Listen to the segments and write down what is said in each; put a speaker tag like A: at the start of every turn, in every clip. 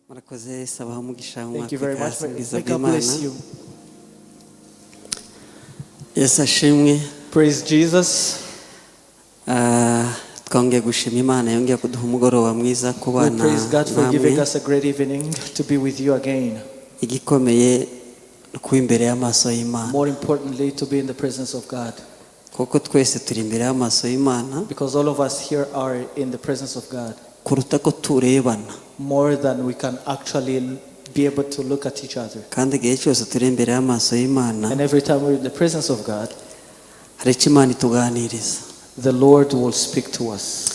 A: Murakoze, sabaho umugisha.
B: Thank you very much.
A: Bwiza
B: May God
A: bw'Imana.
B: Bless you.
A: Yesu ashimwe.
B: Praise Jesus.
A: Ah, twongeye gushima Imana yongeye kuduha umugoroba mwiza
B: We
A: kubana
B: praise God for giving
A: namwe.
B: Us a great evening to be with you again.
A: Igikomeye ni ukuba imbere y'amaso y'Imana.
B: More importantly, to be in the presence of God.
A: Kuko twese turi imbere y'amaso y'Imana
B: Because all of us here are in the presence of God
A: kuruta ko turebana.
B: More than we can actually be able to look at each other.
A: Kandi igihe cyose turi imbere y'amaso y'Imana
B: And every time we're in the presence of God,
A: hari icyo Imana ituganiriza.
B: The Lord will speak to us.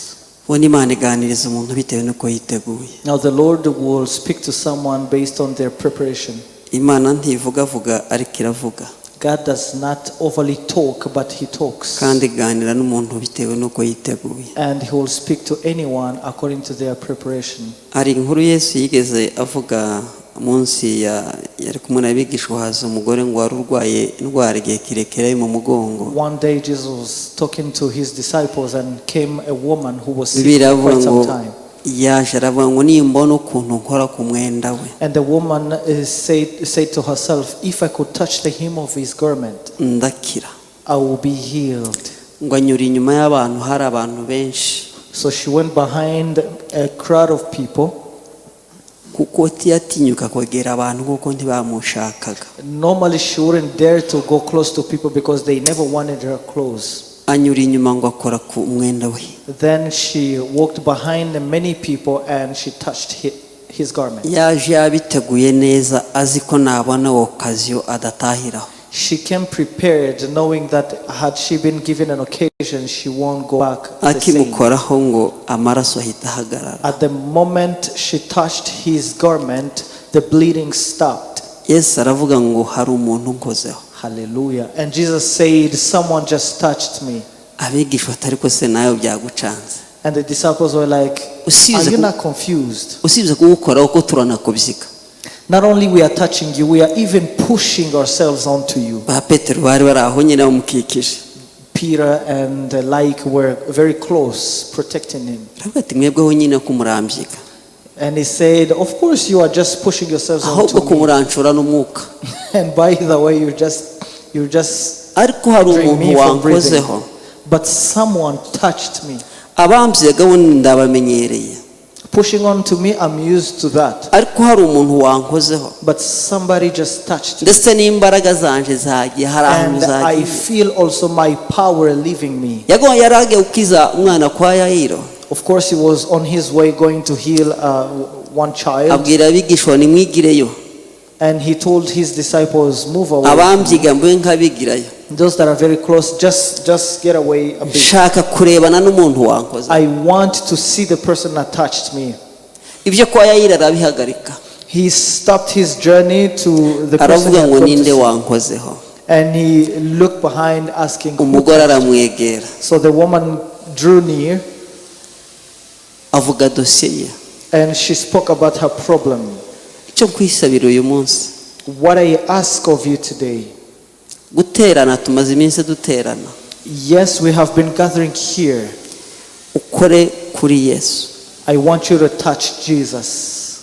A: Ubundi Imana iganiriza umuntu bitewe n'uko yiteguye.
B: Now, the Lord will speak to someone based on their preparation.
A: Imana ntivugavuga ariko iravuga.
B: God does not overly talk, but He talks.
A: Kandi iganira n'umuntu bitewe n'uko yiteguye.
B: And He will speak to anyone according to their preparation.
A: Hari inkuru Yesu yigeze avuga munsi ya yari kumwe n'abigishwa haza umugore ngo wari urwaye indwara igihe kirekire yo mu mugongo.
B: One day Jesus was talking to his disciples and came a woman who was sick
A: Bibiliya
B: for
A: iravuga
B: quite some
A: ngo
B: time.
A: Yaje aravuga ngo nimbona ukuntu nkora ku mwenda we
B: And the woman said to herself, "If I could touch the hem of his garment,
A: ndakira.
B: I will be healed."
A: Ngo anyura inyuma y'abantu hari abantu benshi
B: So she went behind a crowd of people.
A: Kuko ntiyatinyuka kwegera abantu kuko ntibamushakaga.
B: Normally, she wouldn't dare to go close to people because they never wanted her close.
A: Anyura inyuma ngo akora ku mwenda we.
B: Then she walked behind the many people and she touched his garment.
A: Yaje yabiteguye neza azi ko nabona occasion adatahiraho.
B: She came prepared, knowing that had she been given an occasion, she won't go back the same.
A: Akimukoraho ngo amaraso ahita ahagarara.
B: At the moment she touched his garment, the bleeding stopped.
A: Yesu aravuga ngo hari umuntu unkozeho.
B: Hallelujah. And Jesus said, "Someone just touched me."
A: Abigishwa bati ariko se nawe byagucanze.
B: And the disciples were like,
A: Usibye
B: "Are you
A: ku-
B: not confused?
A: Usibye kugukoraho ko turanakubyiga.
B: Not only we are touching you, we are even pushing ourselves onto you."
A: Ba Petero bari bari aho nyine bamukikije.
B: Peter and the like were very close, protecting him.
A: Aravuga ati mwebweho nyine kumurambyiga.
B: And he said, "Of course you are just pushing yourselves
A: ahubwo
B: onto me.
A: Kumuranshura n'umwuka.
B: And by the way, you just
A: ariko hari
B: hindering
A: umuntu
B: me from breathing.
A: wankozeho.
B: But someone touched me."
A: Abambyiga bo ndabamenyereye.
B: Pushing on to me, I'm used to that.
A: Ariko hari umuntu wankozeho.
B: But somebody just touched me.
A: Ndetse n'imbaraga zanje zagiye hari ahantu
B: And I
A: zagiye.
B: Feel also my power leaving me.
A: Yago yari agiye gukiza umwana kwa Yayiro.
B: Of course, he was on his way going to heal one child.
A: Abwira abigishwa nimwigireyo.
B: And he told his disciples, "Move away.
A: Abambyiga mbe nkabigirayo.
B: Those that are very close, just get away a bit.
A: Nshaka kurebana n'umuntu wankoze.
B: I want to see the person that touched me."
A: Ibyo kwa Yayiro arabihagarika.
B: He stopped his journey to the person he
A: Aravuga
B: had
A: ngo
B: gone to
A: ninde
B: see.
A: wankozeho.
B: And he looked behind, asking, "Who
A: Umugore
B: touched me?"
A: aramwegera.
B: So the woman drew near
A: avuga dosiye ye.
B: And she spoke about her problem.
A: Icyo nkwisabira uyu munsi
B: What I ask of you today,
A: guterana tumaze iminsi duterana
B: yes, we have been gathering here.
A: Ukore kuri Yesu.
B: I want you to touch Jesus,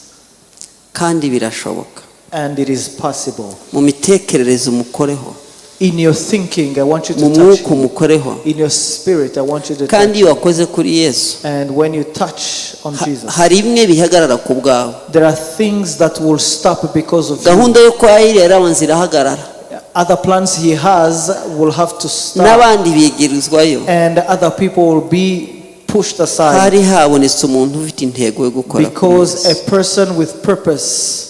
A: kandi birashoboka.
B: And it is possible.
A: Mu mitekerereze umukoreho.
B: In your thinking, I want you
A: mu
B: to touch
A: mwuka
B: him.
A: Umukoreho.
B: In your spirit, I want you to touch
A: kandi iyo
B: him.
A: wakoze kuri Yesu
B: And when you touch on
A: ha-
B: Jesus,
A: hari bimwe bihagarara ku bwawe.
B: There are things that will stop because of you.
A: Gahunda yo kwa Yayiro yarabanza irahagarara.
B: Other plans he has will have to stop,
A: n'abandi bigirizwayo.
B: And other people will be pushed aside
A: hari habonetse umuntu ufite intego yo gukora kuri
B: because a
A: Yesu.
B: Person with purpose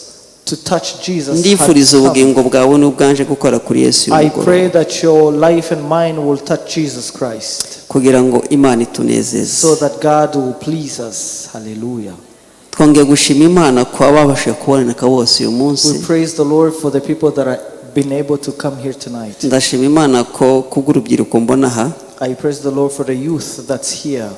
B: to touch Jesus had
A: Ndifuriza
B: come.
A: Ubugingo bwawe n'ubwanje gukora kuri Yesu uyu
B: I
A: mugoroba
B: pray that your life and mine will touch Jesus Christ
A: kugira ngo Imana itunezeze.
B: So that God will please us. Hallelujah.
A: Twongeye gushima Imana kuba babashije kuboneka bose uyu munsi.
B: We praise the Lord for the people that have been able to come here tonight.
A: Ndashima Imana ko kubw'urubyiruko mbona aha.
B: I praise the Lord for the youth that's here.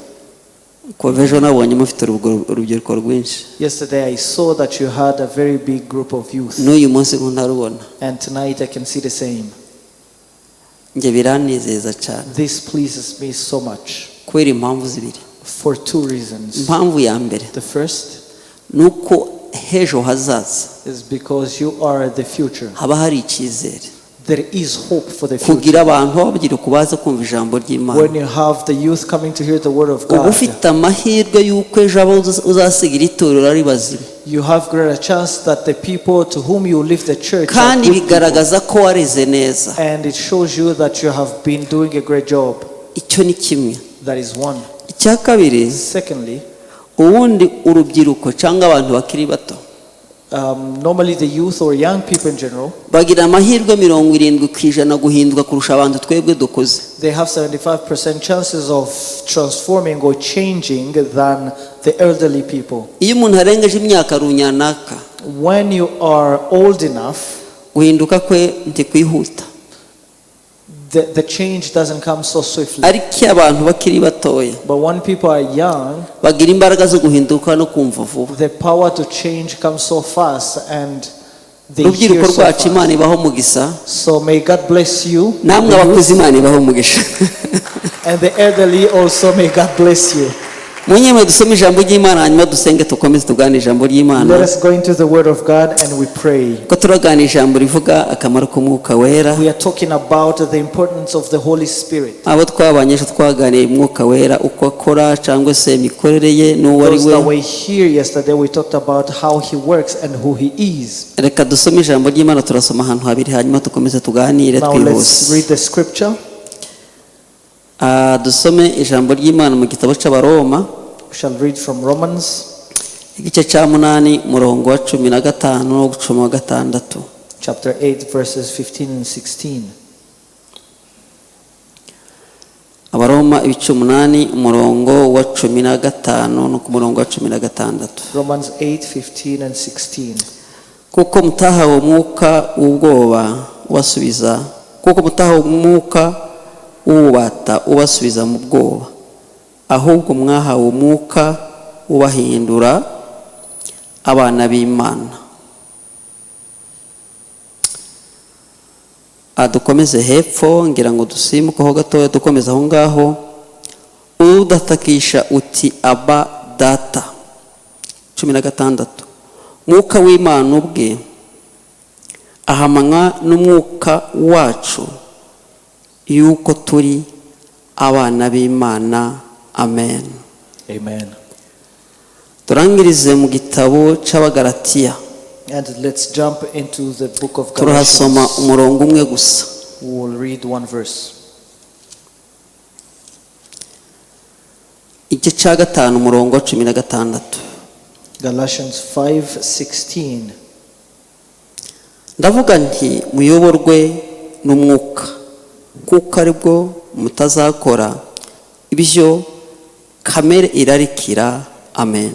A: Kuva ejo nabonye mufite urubyiruko rwinshi.
B: Yesterday I saw that you had a very big group of youth,
A: N'uyu munsi ko ntarubona.
B: And tonight I can see the same.
A: Njye biranezeza cyane
B: This pleases me so much
A: kubera impamvu zibiri.
B: For two reasons.
A: Impamvu ya mbere
B: The first
A: ni uko h'ejo hazaza.
B: Is because you are the future.
A: Haba hari icyizere.
B: There is hope for the future.
A: Kugira abantu b'urubyiruko baza kumva ijambo ry'Imana,
B: When you have the youth coming to hear the word of
A: uba
B: God,
A: ufite amahirwe y'uko ejo abo uzasigira itorero ari bazima.
B: You have greater chance that the people to whom you leave the church are
A: Kandi
B: good people.
A: bigaragaza ko wareze neza.
B: And it shows you that you have been doing a great job.
A: Icyo ni kimwe.
B: That is one.
A: Icya kabiri,
B: Secondly,
A: ubundi urubyiruko cyangwa abantu bakiri bato
B: normally the youth or young people in general,
A: bagira amahirwe 70% guhinduka kurusha abantu twebwe dukuze.
B: They have 75% chances of transforming or changing than the elderly people.
A: Iyo umuntu arengeje imyaka runaka,
B: When you are old enough,
A: guhinduka kwe ntikwihuta.
B: the change doesn't come so swiftly.
A: Ariko iyo abantu bakiri batoya,
B: But when people are young,
A: bagira imbaraga zo guhinduka no kumva vuba.
B: The power to change comes so fast and they hear
A: Urubyiruko
B: so
A: rwacu,
B: fast.
A: Imana ibaho umugisha.
B: So may God bless you.
A: Namwe
B: the youth,
A: abakuze, Imana ibaho umugisha.
B: And the elderly also, may God bless you.
A: Munyemere dusome ijambo ry'Imana, hanyuma dusenge, dukomeze tuganire ijambo ry'Imana.
B: Let us go into the word of God and we pray.
A: Ko turaganira ijambo rivuga akamaro k'Umwuka Wera.
B: We are talking about the importance of the Holy Spirit.
A: Abo twabanye ejo twaganiriye Umwuka Wera uko akora cyangwa se imikorere ye n'uwo ari
B: Those
A: we.
B: that were here yesterday, we talked about how he works and who he is.
A: Reka dusome ijambo ry'Imana. Turasoma ahantu habiri, hanyuma dukomeze tuganire
B: Now let's
A: twihuse.
B: Read the scripture.
A: Ah, dusome ijambo ry'Imana mu gitabo cy'Abaroma,
B: We shall read from Romans
A: igice cya 8, umurongo wa 15 no 16.
B: Chapter 8, verses 15 and 16.
A: Abaroma ibice 8, umurongo wa 15 no ku murongo wa 16.
B: Romans 8, 15 and 16.
A: Kuko mutahawe umwuka w'ubwoba ubasubiza, kuko mutahawe umwuka w'ububata ubasubiza mu bwoba, ahubwo mwahawe umwuka ubahindura abana b'Imana. Ah, dukomeze hepfo, ngira ngo dusimbukeho gatoya dukomeze aho ngaho. Udatakisha uti: "Aba, Data." 16: Mwuka w'Imana ubwe ahamanywa n'umwuka wacu yuko turi abana b'Imana. Amen.
B: Amen.
A: Turangirize mu gitabo cy'Abagalatiya.
B: And let's jump into the book of
A: Turahasoma
B: Galatians.
A: Umurongo umwe gusa.
B: We will read one verse.
A: Igice cya 5, umurongo wa 16.
B: Galatians 5:16.
A: Ndavuga nti: muyoborwe n'umwuka, kuko aribwo mutazakora ibyo kamere irarikira. Amen.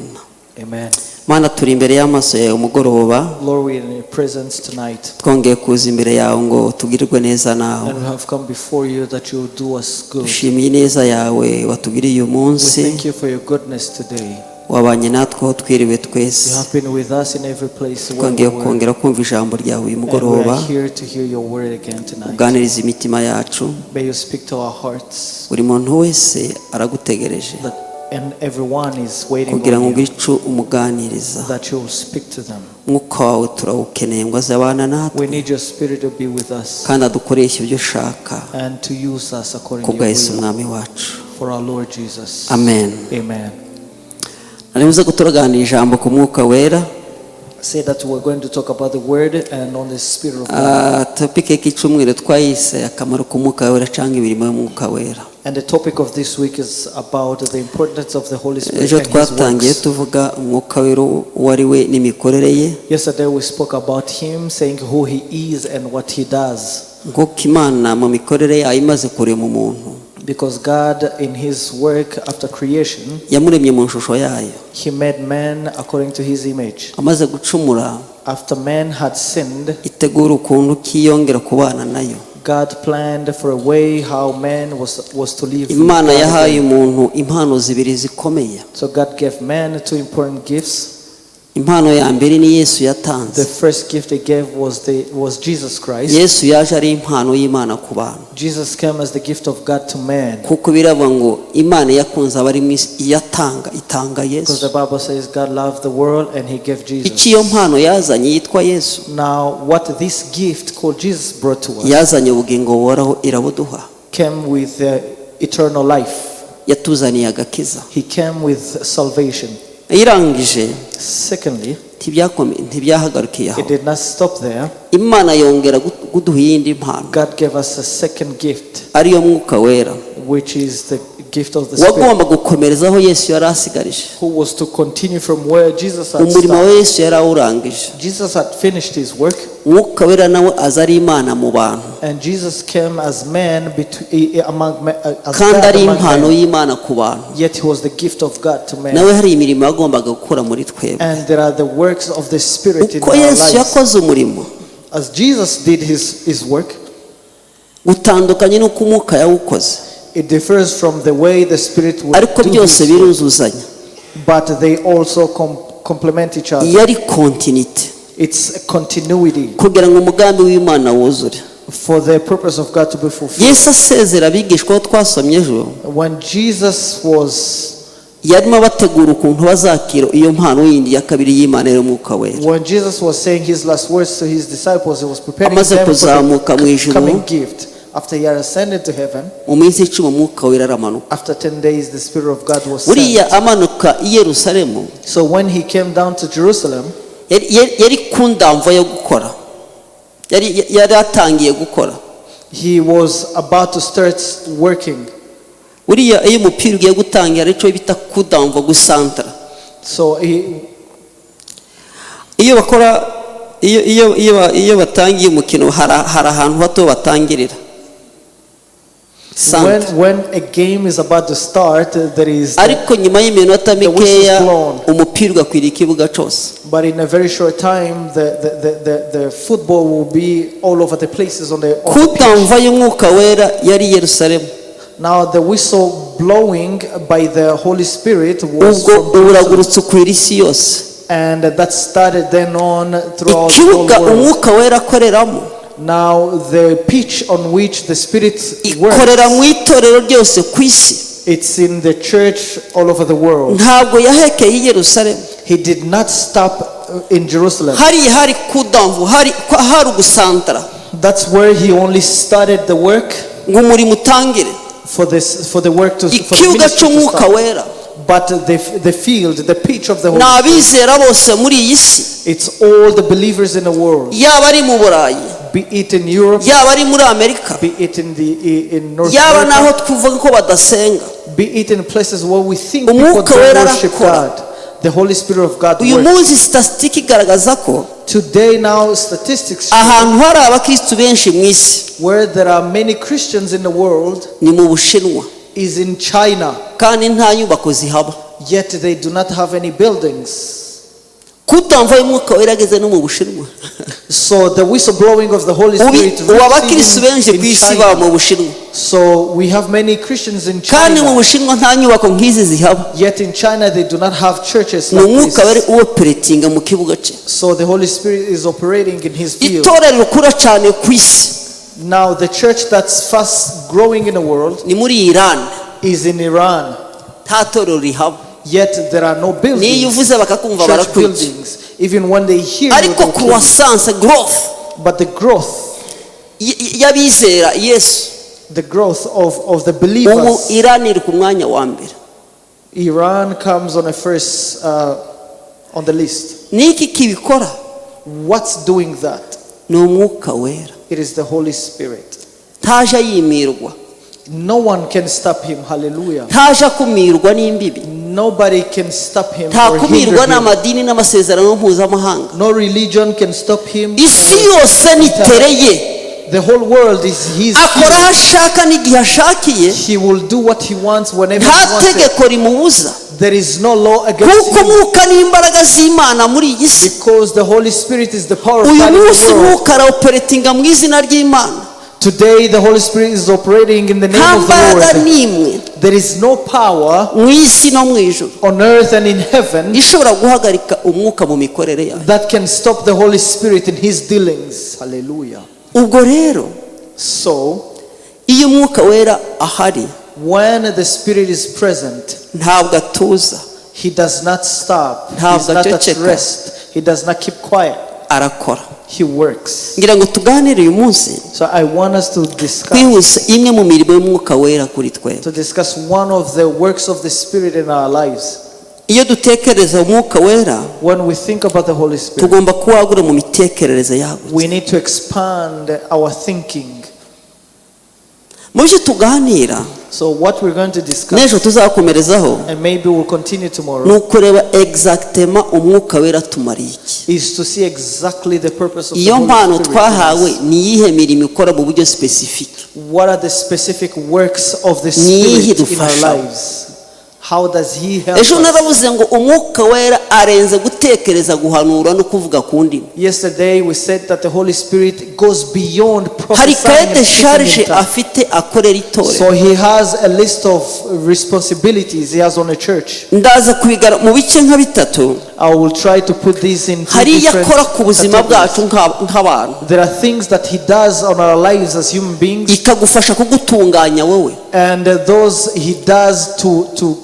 B: Amen.
A: Mana, turi imbere y'amaso yawe umugoroba.
B: Lord, we are in your presence tonight.
A: Twongeye kuza imbere yawe ngo tugirirwe neza nawe.
B: And we have come before you that you will do us good.
A: Dushimiye ineza yawe watugiriye uyu
B: We
A: munsi.
B: Thank you for your goodness today.
A: Wabanye natwe aho twiriwe twese.
B: You have been with us in every place where
A: Twongeye
B: we were.
A: kongera kumva ijambo ryawe uyu
B: And we
A: mugoroba.
B: are here to hear your word again tonight.
A: Uganiriza imitima yacu.
B: May you speak to our hearts.
A: Buri muntu wese aragutegereje
B: That, and everyone is waiting
A: kugira ngo
B: on you,
A: ugire icyo umuganiriza.
B: That you will speak to them.
A: Umwuka wawe turawukeneye ngo aze abana natwe
B: We need your spirit to be with us
A: kandi adukoreshe ibyo ushaka,
B: and to use us according to
A: kubwa
B: your
A: Yesu
B: will
A: umwami wacu.
B: For our Lord Jesus.
A: Amen.
B: Amen.
A: Nari ko turaganira ijambo ku Mwuka Wera.
B: Say that we're going to talk about the word and on the Spirit of God.
A: Ah, topic y'icyumweru twayise akamaro k'Umwuka Wera cyangwa imirimo y'Umwuka Wera.
B: And the topic of this week is about the importance of the Holy Spirit
A: Ejo
B: and His
A: twatangiye
B: works.
A: Tuvuga Umwuka Wera uwo ari we n'imikorere ye.
B: Yesterday we spoke about Him, saying who He is and what He does.
A: Nk'uko Imana mu mikorere yayo imaze kurema umuntu,
B: Because God, in His work after creation,
A: yamuremye mu ishusho yayo.
B: He made man according to His image.
A: Amaze gucumura,
B: After man had sinned,
A: itegura ukuntu kiyongera kubana nayo.
B: God planned for a way how man was to live with
A: Imana
B: God
A: yahaye
B: again.
A: umuntu impano zibiri zikomeye.
B: So God gave man two important gifts.
A: Impano ya mbere ni Yesu
B: The
A: yatanze.
B: first gift he gave was Jesus Christ.
A: Yesu yaje ari impano y'Imana ku bantu.
B: Jesus came as the gift of God to man.
A: Kuko biravuga ngo Imana yakunze abari mu isi iyatanga itanga
B: Because
A: Yesu.
B: the Bible says God loved the world and he gave
A: Icyo
B: Jesus.
A: iyo mpano yazanye yitwa Yesu,
B: Now, what this gift called Jesus brought to us
A: yazanye ubugingo buhoraho irabuduha.
B: came with eternal life.
A: Yatuzaniye agakiza.
B: He came with salvation.
A: Irangije
B: Secondly,
A: ntibyahagarukiye aho.
B: it did not stop there.
A: Imana yongera kuduha iyindi mpano
B: God gave us a second gift,
A: ariyo Mwuka Wera,
B: which is the gift of the Spirit,
A: wagomba gukomereza aho Yesu yari asigarije.
B: who was to continue from where Jesus had
A: Umurimo wa
B: started.
A: Yesu yari awurangije.
B: Jesus had finished his work,
A: Mwuka Wera nawe aza ari Imana mu bantu,
B: and Jesus came as man among men, as
A: kandi
B: God
A: ari
B: among
A: impano
B: men.
A: y'Imana ku bantu.
B: Yet he was the gift of God to man.
A: Nawe hari imirimo yagombaga gukora muri twebwe.
B: And there are the works of the Spirit in
A: Uko
B: our
A: Yesu
B: lives.
A: yakoze umurimo
B: As Jesus did his work,
A: gutandukanye n'uko Umwuka yawukoze,
B: it differs from the way the Spirit would
A: ariko
B: do
A: byose
B: his work,
A: biruzuzanya.
B: but they also complement each other.
A: Yari continuity
B: It's a continuity
A: kugira ngo umugambi w'Imana wuzure.
B: for the purpose of God to be fulfilled.
A: Yesu asezera abigishwa aho twasomye ejo,
B: When Jesus was
A: yarimo abategura ukuntu bazakira iyo mpano yindi ya kabiri y'Imana y'Umwuka Wera.
B: When Jesus was saying his last words to his disciples, he was preparing
A: Amaze
B: them for
A: kuzamuka mu
B: the
A: ijuru,
B: coming gift. After he had ascended to heaven,
A: mu minsi 10 Umwuka Wera aramanuka.
B: after 10 days, the Spirit of God was sent.
A: Buriya amanuka i Yerusalemu,
B: So when he came down to Jerusalem,
A: yari ku ndamvo yo gukora, yari atangiye gukora.
B: he was about to start working.
A: Buriya iyo umupira ugiye gutangira icyo bita kudamva gusantara.
B: So he,
A: Iyo bakora iyo batangiye umukino hari ahantu hato batangirira.
B: when a game is about to start, there is
A: Ariko nyuma y'iminota
B: the whistle is
A: mikeya
B: blown.
A: umupira ugakwira ikibuga cyose.
B: But in a very short time, the football will be all over the places on the pitch.
A: Kudamva y'Umwuka Wera yari Yerusalemu.
B: Now the whistle blowing by the Holy Spirit was
A: Ubwo
B: from Jerusalem.
A: uragurutse ukwira isi yose.
B: And that started then on throughout the whole
A: Ikibuga
B: world.
A: Umwuka Wera akoreramo
B: Now the pitch on which the Spirit
A: ikorera mu
B: works,
A: itorero ryose ku isi.
B: it's in the church all over the world.
A: Ntabwo yahekeye i Yerusalemu.
B: He did not stop in Jerusalem.
A: Hari kudamvu, hari ugusantara
B: That's where he only started the work
A: ngo umurimo utangire.
B: for the work to, for the
A: Ikibuga
B: ministry to
A: cy'Umwuka
B: start.
A: Wera
B: But the field, the pitch of the Holy
A: ni
B: Spirit,
A: abizera bose muri iyi si,
B: it's all the believers in the world,
A: yaba ari mu Burayi,
B: be it in Europe,
A: yaba ari muri Amerika,
B: be it in North
A: yaba
B: America,
A: n'aho twuvuga ko badasenga.
B: be it in places where we think people
A: Umwuka
B: don't
A: Wera
B: worship
A: arakora.
B: God. The Holy Spirit of God
A: Uyu
B: works.
A: munsi statisitike igaragaza ko
B: Today now statistics show
A: ahantu hari abakristu benshi mu isi
B: where there are many Christians in the world
A: ni mu Bushinwa,
B: is in China,
A: kandi nta nyubako zihaba.
B: yet they do not have any buildings.
A: Kutamva y'Umwuka Wera ageze no mu Bushinwa.
B: So the whistleblowing of the Holy Spirit
A: Ubu abakristu
B: reached
A: benshi
B: even
A: ku
B: in
A: isi baba
B: China.
A: mu Bushinwa,
B: So we have many Christians in
A: kandi mu
B: China,
A: Bushinwa nta nyubako nk'izi zihaba.
B: yet in China they do not have churches
A: Ni
B: like
A: Umwuka Wera
B: this.
A: uoperatinga mu kibuga cye.
B: So the Holy Spirit is operating in his field.
A: Itorero rikura cyane ku isi
B: Now the church that's fast growing in the world
A: ni muri Iran,
B: is in Iran,
A: nta torero rihaba.
B: yet there are no
A: Niyo
B: buildings,
A: uvuze bakakumva
B: church
A: barakwica.
B: buildings. Even when they hear you,
A: Ariko
B: they'll kill you.
A: croissance growth
B: But the growth,
A: y'abizera Yesu,
B: the growth of the
A: ubu
B: believers,
A: Iran iri ku mwanya wa mbere.
B: Iran comes on the first on the list.
A: Niki kibikora?
B: What's doing that?
A: Ni Umwuka Wera.
B: It is the Holy Spirit.
A: Ntaje yimirwa,
B: No one can stop him. Hallelujah.
A: ntaje akumirwa n'imbibi,
B: Nobody can stop him or
A: ntakumirwa
B: hinder him.
A: n'amadini n'amasezerano mpuzamahanga.
B: No religion can stop him.
A: Isi yose nitereye,
B: The whole world is his.
A: akora aho ashaka n'igihe ashakiye,
B: He will do what he wants whenever he
A: nta
B: wants it.
A: tegeko rimubuza.
B: There is no law against
A: Kuko
B: him
A: Umwuka n'imbaraga z'Imana muri iyi si.
B: because the Holy Spirit is the power of
A: Uyu
B: God in
A: munsi
B: the world.
A: Umwuka araoperatinga mu izina ry'Imana.
B: Today the Holy Spirit is operating in the name
A: Nta
B: of the
A: mbaraga
B: Lord.
A: n'imwe
B: There There is no power
A: mu isi no mu ijuru
B: on earth and in heaven
A: ishobora guhagarika umwuka mu mikorere yayo.
B: that can stop the Holy Spirit in his dealings. Hallelujah.
A: Ubwo rero,
B: So,
A: iyo umwuka wera ahari,
B: when the Spirit is present,
A: ntabwo atuza.
B: he does not stop. He's
A: Ntabwo
B: not at
A: aceceka.
B: rest. He does not keep quiet.
A: Arakora.
B: He works.
A: Ngira ngo tuganire uyu munsi,
B: So I want us to discuss
A: twihuse, imwe mu mirimo y'umwuka wera kuri twebwe.
B: to discuss one of the works of the Spirit in our lives.
A: Iyo dutekereza umwuka wera,
B: When we think about the Holy Spirit,
A: tugomba kuwagura mu mitekerereze yagutse.
B: we need to expand our thinking.
A: Mu byo tuganira
B: So what we're going to discuss,
A: n'ejo tuzakomerezaho,
B: and maybe we'll continue
A: ni
B: tomorrow,
A: ukureba exactement umwuka wera tumariye iki.
B: is to see exactly the purpose of the
A: Iyo
B: Holy
A: mpano
B: Spirit in
A: twahawe
B: us.
A: ni iyihe mirimo ikora mu buryo spécifique?
B: What are the specific works of the
A: Ni iyihe
B: Spirit in our
A: idufasha?
B: lives? How does He help
A: Ejo
B: us?
A: naravuze ngo umwuka wera arenze gutekereza, guhanura no kuvuga ku ndimi.
B: Yesterday we said that the Holy Spirit goes beyond
A: Hari
B: prophesying
A: cahier
B: and
A: de
B: speaking
A: charge
B: in tongues.
A: afite akorera itorero.
B: So he has a list of responsibilities he has on a church.
A: Ndaza kubigara mu bice nka bitatu.
B: I will try to put these in
A: Hari
B: two
A: iyo
B: different
A: akora ku buzima
B: categories.
A: bwacu nk'abantu,
B: There are things that he does on our lives as human beings,
A: ikagufasha kugutunganya wowe.
B: and those he does to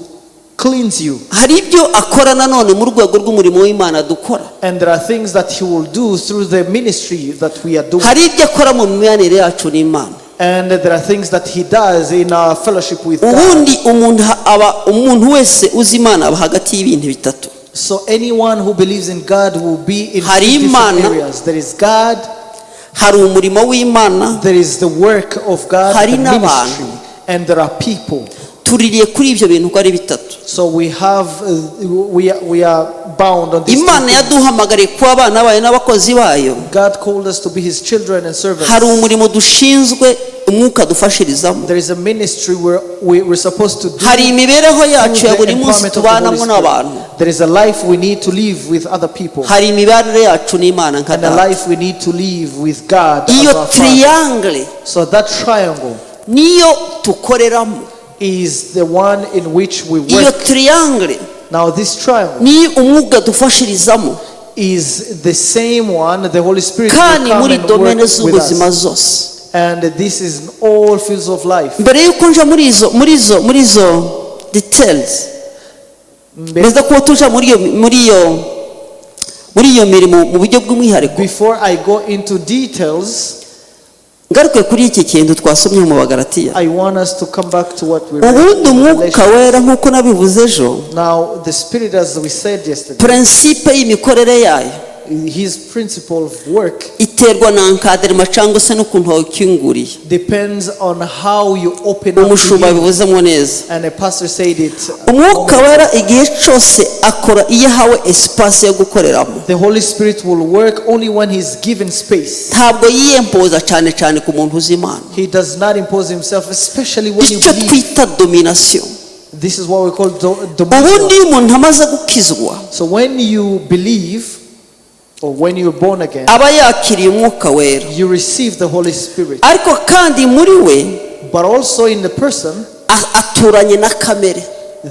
B: cleanse you.
A: Hari ibyo akora nanone mu rwego rw'umurimo w'Imana dukora.
B: And there are things that he will do through the ministry that we are doing.
A: Hari ibyo akora mu mibanire yacu n'Imana.
B: And there are things that he does in our fellowship with God.
A: Ubundi umuntu aba, umuntu wese uzi Imana aba hagati y'ibintu bitatu.
B: So anyone who believes in God will be in
A: Hari
B: three different
A: Imana.
B: areas. There is God,
A: Hari umurimo w'Imana,
B: there is the work of God,
A: Hari
B: the
A: n'abantu.
B: ministry, and there are people.
A: Tuririye kuri ibyo bintu uko ari bitatu.
B: So we are bound on this.
A: Imana yaduhamagariye kuba abana bayo n'abakozi bayo.
B: God called us to be His children and servants.
A: Hari umurimo dushinzwe umwuka dufashirizamo.
B: There is a ministry where we're supposed to do.
A: Hari imibereho yacu
B: Through
A: ya
B: the
A: buri munsi
B: empowerment of the Holy
A: tubanamo
B: Spirit.
A: n'abantu.
B: There is a life we need to live with other people,
A: Hari imibanire yacu n'Imana nka
B: and a
A: Data.
B: life we need to live with God as
A: Iyo
B: our Father.
A: triangle
B: So that triangle
A: niyo tukoreramo.
B: Is the one in which we
A: Iyo
B: work.
A: triangle
B: Now this triangle
A: ni umwuka dufashirizamo,
B: is the same one the Holy Spirit will
A: kandi
B: come
A: muri
B: and
A: domaine
B: work with
A: z'ubuzima
B: us.
A: zose.
B: And this is in all fields of life.
A: Mbere y'uko nja muri izo details, mbere kuba tuja muri iyo mirimo mu buryo bw'umwihariko,
B: Before I go into details,
A: ngaruke kuri iki kintu twasomye mu Bagaratiya.
B: I want us to come back to what we read
A: Ubundi
B: in
A: umwuka
B: Galatians.
A: wera, nk'uko nabivuze ejo,
B: Now, the Spirit, as we said yesterday,
A: principe y'imikorere yayo
B: his principle of work
A: iterwa na encadrement cyangwa se n'ukuntu wawukinguriye.
B: Depends on how you open up to
A: Umushumba
B: him.
A: bivuzemo neza.
B: And a pastor said it.
A: Umwuka wera igihe cyose akora iyo ahawe espace yo gukoreramo.
B: The Holy Spirit will work only when he's given space.
A: Ntabwo yiyempoza, cyane cyane ku muntu uzi Imana.
B: He does not impose himself, especially when you
A: Icyo
B: believe.
A: twita domination.
B: This is what we call
A: Ubundi
B: dominion.
A: iyo umuntu amaze gukizwa,
B: So when you believe, or when you're born again,
A: aba yakiriye umwuka wera,
B: you receive the Holy Spirit.
A: ariko kandi muri we
B: But also in the person,
A: aturanye na kamere.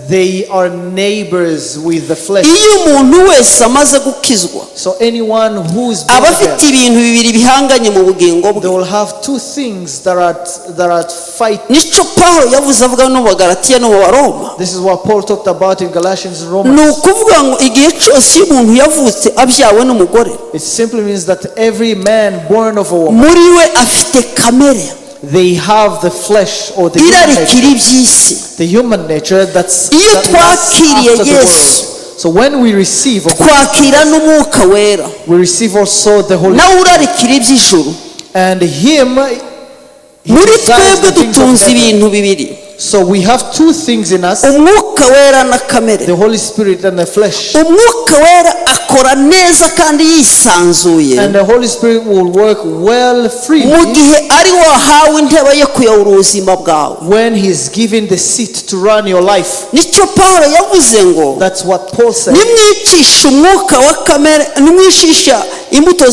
B: They are neighbors with the flesh.
A: Iyo umuntu wese amaze gukizwa,
B: So anyone who is born
A: aba afite
B: again,
A: ibintu bibiri bihanganye mu bugingo bwe.
B: they will have two things that are fight.
A: Nicyo Pawulo yavuze avuga no mu Bagalatiya no mu Baroma.
B: This is what Paul talked about in Galatians and
A: Ni
B: Romans.
A: ukuvuga ngo igihe cyose iyo umuntu yavutse abyawe n'umugore,
B: It simply means that every man born of a woman,
A: muri we afite kamere
B: they have the flesh or the human
A: irarikira
B: nature,
A: iby'isi.
B: the human nature that's
A: Iyo
B: that lusts
A: twakiriye
B: after the
A: Yesu,
B: world. So when we receive, of
A: twakira n'umwuka wera,
B: we receive also the Holy
A: nawe urarikira iby'ijuru.
B: And Him, He
A: Muri
B: desires
A: twebwe
B: the things of
A: dutunze
B: heaven.
A: ibintu bibiri,
B: So we have two things in us:
A: umwuka wera na kamere.
B: the Holy Spirit and the flesh.
A: Umwuka wera akora neza kandi yisanzuye
B: And the Holy Spirit will work well
A: mu
B: freely
A: gihe ari wahawe intebe yo kuyobora ubuzima bwawe.
B: When He's given the seat to run your life.
A: Nicyo Paul yavuze ngo
B: That's what Paul said.
A: nimwicisha umwuka wa kamere, nimwicisha imbuto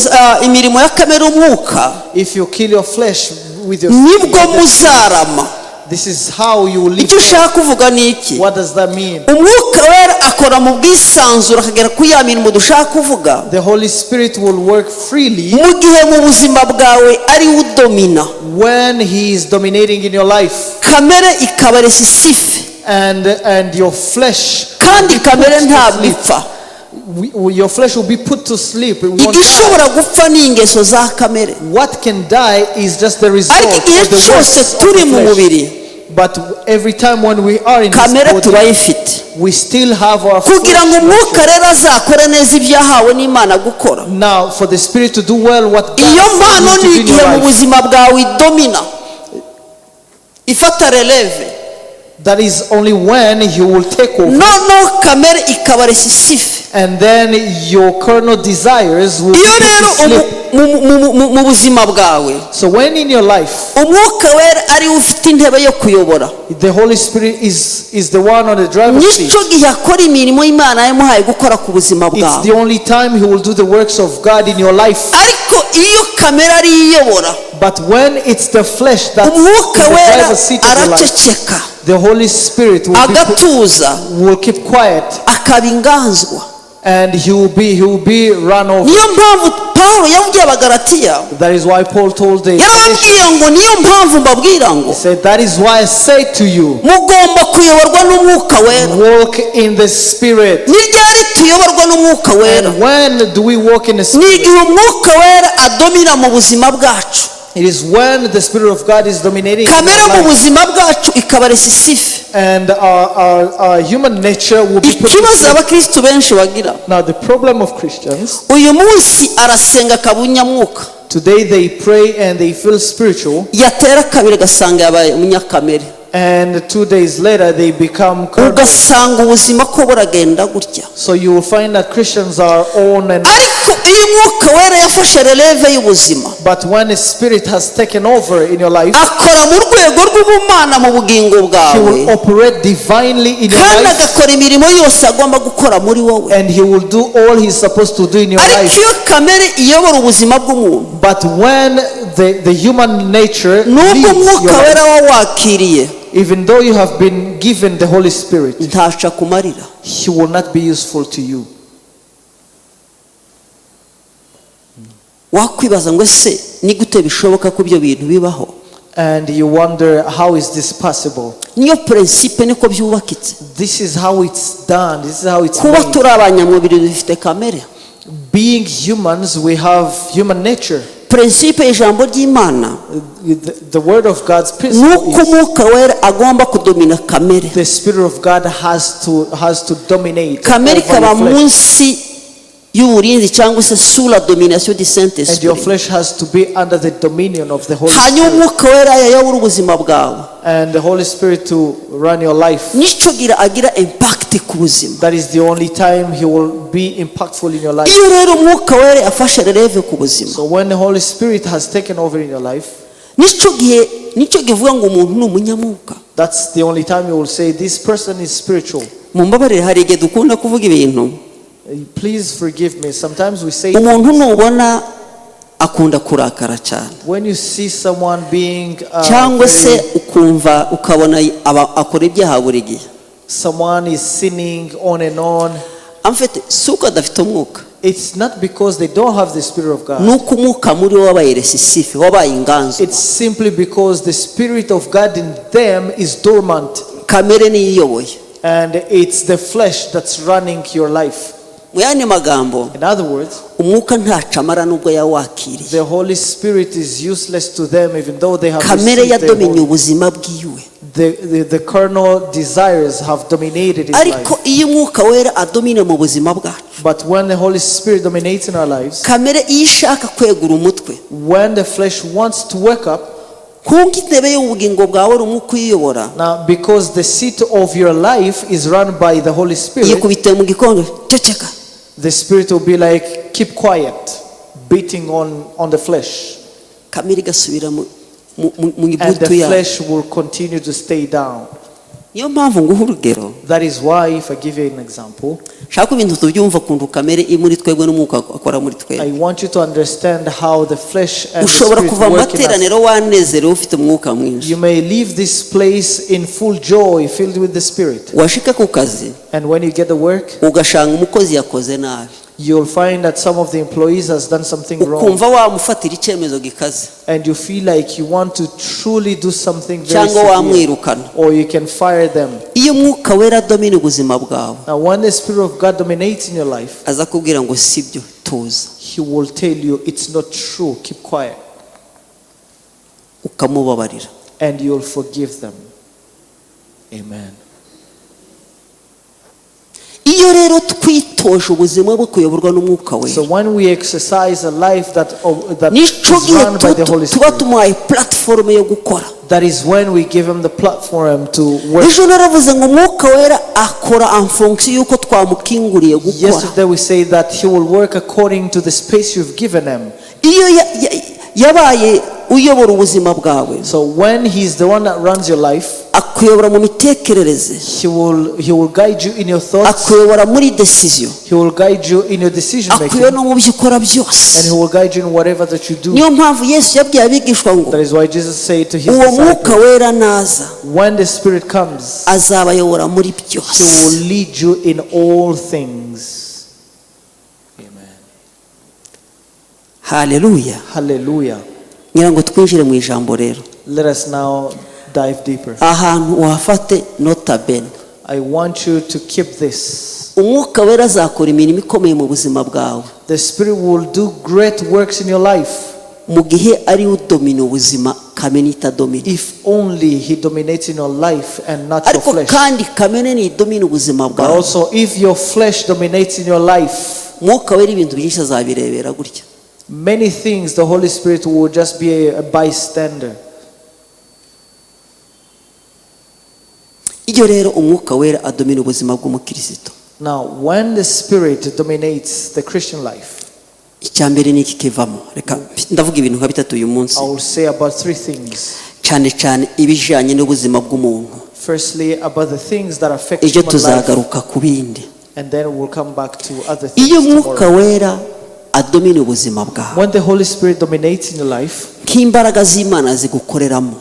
A: imirimo ya kamere umwuka,
B: If you kill your flesh with your
A: nibwo muzarama.
B: This is how you will live.
A: Icyo ushaka kuvuga ni iki?
B: What does that mean?
A: Umwuka Wera akora mu bwisanzure akagera ku ya mirimo dushaka kuvuga
B: The Holy Spirit will work freely
A: mu gihe mu buzima bwawe ari we udomina,
B: when He is dominating in your life,
A: kamere ikaba récessif.
B: and your flesh
A: Kandi
B: will be put
A: kamere
B: to
A: ntabwo
B: sleep.
A: ipfa.
B: Your flesh will be put to sleep. It won't die.
A: Igishobora gupfa ni ingeso za kamere.
B: What can die is just the result
A: Ariko igihe
B: of the
A: cyose
B: works of
A: turi
B: the
A: mu
B: flesh.
A: mubiri,
B: But every time when we are in this
A: kamere
B: body,
A: turayifite.
B: we still have our
A: Kugira ngo
B: flesh
A: umwuka
B: nature.
A: rero azakore neza ibyo yahawe n'Imana gukora,
B: Now, for the Spirit to do well what God
A: iyo
B: has
A: mpano
B: sent him
A: ni
B: to do in
A: igihe
B: your
A: mu
B: life,
A: buzima bwawe idomina, ifata relève,
B: that is only when He will take over.
A: Noneho kamere ikaba récessif.
B: And then your carnal desires will be
A: Iyo
B: put
A: rero
B: to sleep.
A: mu buzima bwawe
B: So when in your life,
A: Umwuka Wera ariwe ufite intebe yo kuyobora,
B: the Holy Spirit is the one on the driver's seat,
A: nicyo gihe akora imirimo y'Imana yamuhaye gukora ku buzima
B: it's
A: bwawe.
B: the only time He will do the works of God in your life.
A: Ariko iyo kamere ariyo iyobora,
B: But when it's the flesh that's in
A: Umwuka
B: the
A: Wera
B: driver's seat of your life,
A: araceceka,
B: the Holy Spirit
A: agatuza,
B: will keep quiet
A: akaba inganzwa.
B: And he will be run over.
A: Niyo mpamvu Pawulo yabwiye Abagaratiya,
B: That is why Paul told the Galatians,
A: yarababwiye ngo niyo mpamvu mbabwira ngo
B: he said, "That is why I say to you,
A: mugomba kuyoborwa n'Umwuka Wera."
B: walk in the Spirit."
A: Ni ryari tuyoborwa n'Umwuka Wera?
B: And when do we walk in the
A: Ni
B: Spirit?
A: igihe Umwuka Wera adomina mu buzima bwacu,
B: It is when the Spirit of God is dominating in
A: kamere
B: our
A: mu
B: life,
A: buzima bwacu ikaba récessif.
B: and our human nature will be put to
A: Ikibazo
B: sleep.
A: abakristu benshi bagira,
B: Now, the problem of Christians
A: uyu munsi arasenga akaba umunyamwuka,
B: today, they pray and they feel spiritual,
A: yatera kabiri agasanga yabaye umunyakamere,
B: and 2 days later they become carnal.
A: Ugasanga ubuzima ko buragenda gutya.
B: So you will find that Christians are on and
A: Ariko iyo Umwuka Wera yafashe relève y'ubuzima,
B: but when the Spirit has taken over in your life,
A: akora mu rwego rw'ubumana mu bugingo
B: He
A: bwawe,
B: will operate divinely in your
A: kandi
B: life,
A: agakora imirimo yose agomba gukora muri wowe.
B: And He will do all He's supposed to do in your
A: Ariko
B: life.
A: iyo kamere iyobora ubuzima bw'umuntu,
B: But when the human nature
A: nubwo
B: leads
A: Umwuka
B: your
A: Wera
B: life,
A: wawakiriye,
B: even though you have been given the Holy Spirit,
A: ntaco akumarira.
B: He will not be useful to you.
A: Wakwibaza ngo ese ni gute bishoboka ko ibyo bintu bibaho?
B: And you wonder, how is this possible?
A: Niyo principe, niko byubakitse.
B: This is how it's done. This is how it's
A: Kuba
B: made.
A: turi abanyamubiri dufite kamere.
B: Being humans, we have human nature.
A: Principe y'ijambo ry'Imana
B: The word of God's
A: ni
B: principle
A: uko
B: is
A: Umwuka Wera agomba kudomina kamere,
B: the Spirit of God has to dominate
A: kamere
B: over
A: ikaba
B: your flesh.
A: Munsi y'uburinzi cyangwa se sous la domination du Saint
B: And your
A: Esprit.
B: flesh has to be under the dominion of the Holy
A: Hanyuma
B: Spirit.
A: Umwuka Wera yayobora ubuzima bwawe,
B: And the Holy Spirit to run your life.
A: nicyo gira agira impact ku buzima.
B: That is the only time He will be impactful in your life.
A: Iyo rero Umwuka Wera yafashe relève ku buzima,
B: So when the Holy Spirit has taken over in your life,
A: nicyo gihe nicyo givuga ngo umuntu ni umunyamwuka.
B: that's the only time you will say this person is spiritual.
A: Mumbabarire, hari igihe dukunda kuvuga ibintu.
B: Please forgive me. Sometimes we say
A: Umuntu nubona akunda kurakara cyane,
B: when you see someone being
A: cyangwa se ukumva ukabona akora ibyaha buri gihe,
B: someone is sinning on and on,
A: amfite si uko adafite umwuka,
B: it's not because they don't have the Spirit of God.
A: Ni uko umwuka muri we wabaye récessif, wabaye inganzo.
B: It's simply because the Spirit of God in them is dormant
A: Kamere niyo iyoboye.
B: And it's the flesh that's running your life.
A: Mu yandi magambo,
B: In other words,
A: umwuka ntaco amara nubwo yawakiriye.
B: the Holy Spirit is useless to them even though they have
A: Kamere
B: received the,
A: yadominye
B: Holy-
A: ubuzima bwiwe.
B: the carnal desires have dominated his life.
A: Ariko iyo Umwuka Wera adomine mu buzima bwacu,
B: But when the Holy Spirit dominates in our lives,
A: kamere iyo ishaka kwegura umutwe,
B: when the flesh wants to wake up,
A: kuko intebe y'ubugingo bwawe ari umwuka uyiyobora,
B: now because the seat of your life is run by the Holy Spirit,
A: yikubite mu gikondo, ceceka.
B: The Spirit will be like, "Keep quiet," beating on the flesh.
A: Kamere igasubira mu
B: And
A: ibutu
B: the
A: yayo.
B: Flesh will continue to stay down.
A: Niyo mpamvu nguha urugero.
B: That is why, if I give you an example,
A: Shaka ibintu tubyumva ukuntu kamere iri muri twebwe n'umwuka akora muri twebwe.
B: I want you to understand how the flesh and the
A: Ushobora
B: spirit
A: kuva mu
B: work in us.
A: materaniro wanezerewe ufite umwuka mwinshi.
B: You may leave this place in full joy, filled with the Spirit.
A: Washika ku kazi,
B: And when you get to work,
A: ugasanga umukozi yakoze nabi,
B: you'll find that some of the employees has done something wrong.
A: Ukumva wamufatira icyemezo gikaze,
B: And you feel like you want to truly do something very
A: cyangwa
B: severe.
A: wamwirukana.
B: Or you can fire them.
A: Iyo umwuka wera adomina ubuzima bwawe,
B: Now, when the Spirit of God dominates in your life,
A: aza kubwira ngo sibyo, tuza.
B: He will tell you it's not true, keep quiet.
A: Ukamubabarira.
B: And you'll forgive them. Amen.
A: Iyo rero twitoje ubuzima bwo kuyoborwa n'umwuka wera,
B: So when we exercise a life that
A: nicyo
B: is
A: gihe
B: run by the Holy
A: tuba
B: Spirit,
A: tumuhaye platform yo gukora.
B: That is when we give Him the platform to work.
A: Ejo naravuze ngo umwuka wera akora en fonction y'uko twamukinguriye gukora.
B: Yesterday we say that He will work according to the space you've given Him.
A: Iyo yabaye uyobora ubuzima bwawe,
B: So when He's the one that runs your life,
A: akuyobora mu mitekerereze,
B: He will guide you in your thoughts.
A: Akuyobora muri decision,
B: He will guide you in your decision making,
A: akuyobora no mu byo ukora
B: and
A: byose.
B: He will guide you in whatever that you do.
A: Niyo mpamvu Yesu yabwiye abigishwa ngo
B: That is why Jesus said to His
A: uwo mwuka
B: disciples,
A: wera naza,
B: when the Spirit comes,
A: azabayobora muri
B: He
A: byose.
B: will lead you in all things. Amen.
A: Haleluya.
B: Hallelujah.
A: Ngira ngo twinjire mu ijambo rero.
B: Let us now dive deeper.
A: Ahantu wahafate nota bene.
B: I want you to keep this.
A: Umwuka wera azakora imirimo ikomeye mu buzima bwawe
B: The Spirit will do great works in your life
A: mu gihe ari we udomina ubuzima, kamere itadomina.
B: If only He dominates in your life and not your
A: Ariko
B: flesh.
A: kandi kamere ntidomina ubuzima
B: But
A: bwawe,
B: also, if your flesh dominates in your life,
A: umwuka wera ibintu byinshi azabirebera gutya.
B: Many things the Holy Spirit will just be a bystander.
A: Iyo rero umwuka wera adomina ubuzima bw'umukristo,
B: Now, when the Spirit dominates the Christian life,
A: icya mbere ni iki kivamo? Reka ndavuga ibintu nka bitatu uyu munsi,
B: I will say about three things.
A: Cyane cyane ibijyanye n'ubuzima bw'umuntu.
B: Firstly, about the things that affect
A: Ejo
B: human life,
A: tuzagaruka ku bindi.
B: And then we'll come back to other things
A: Iyo umwuka
B: tomorrow.
A: wera adomina ubuzima bwawe,
B: When the Holy Spirit dominates in your life,
A: nk'imbaraga z'Imana zigukoreramo,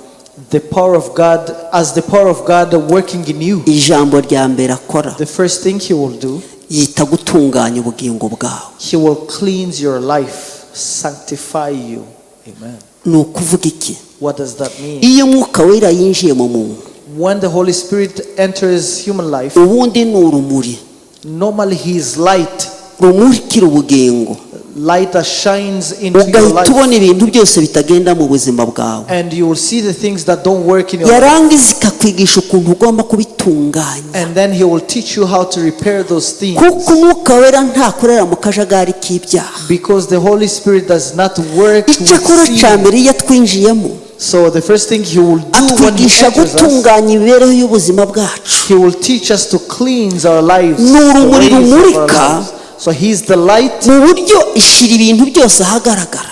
B: the power of God, as the power of God working in you,
A: ijambo rya mbere akora,
B: the first thing He will do,
A: yita gutunganya ubugingo bwawe.
B: He will cleanse your life, sanctify you. Amen.
A: Ni ukuvuga iki?
B: What does that mean?
A: Iyo umwuka wera yinjiye mu muntu,
B: When the Holy Spirit enters human life,
A: ubundi ni urumuri
B: normally He is light,
A: rumurikira ubugingo,
B: light that shines into your
A: ugahita
B: life.
A: ubona ibintu byose bitagenda mu buzima bwawe.
B: And you will see the things that don't work in your life.
A: Yarangiza ikakwigisha ukuntu ugomba kubitunganya.
B: And then He will teach you how to repair those things.
A: Kuko umwuka wera ntakorera mu kajagari k'ibyaha.
B: Because the Holy Spirit does not work
A: Icyo akora
B: with
A: cya
B: sin.
A: mbere iyo atwinjiyemo,
B: So the first thing He will do when He
A: atwigisha
B: enters us,
A: gutunganya imibereho y'ubuzima bwacu.
B: He will teach us to cleanse our lives,
A: Ni
B: the
A: urumuri
B: ways of our
A: rumurika
B: lives. So He's the light.
A: mu buryo ishyira ibintu byose ahagaragara.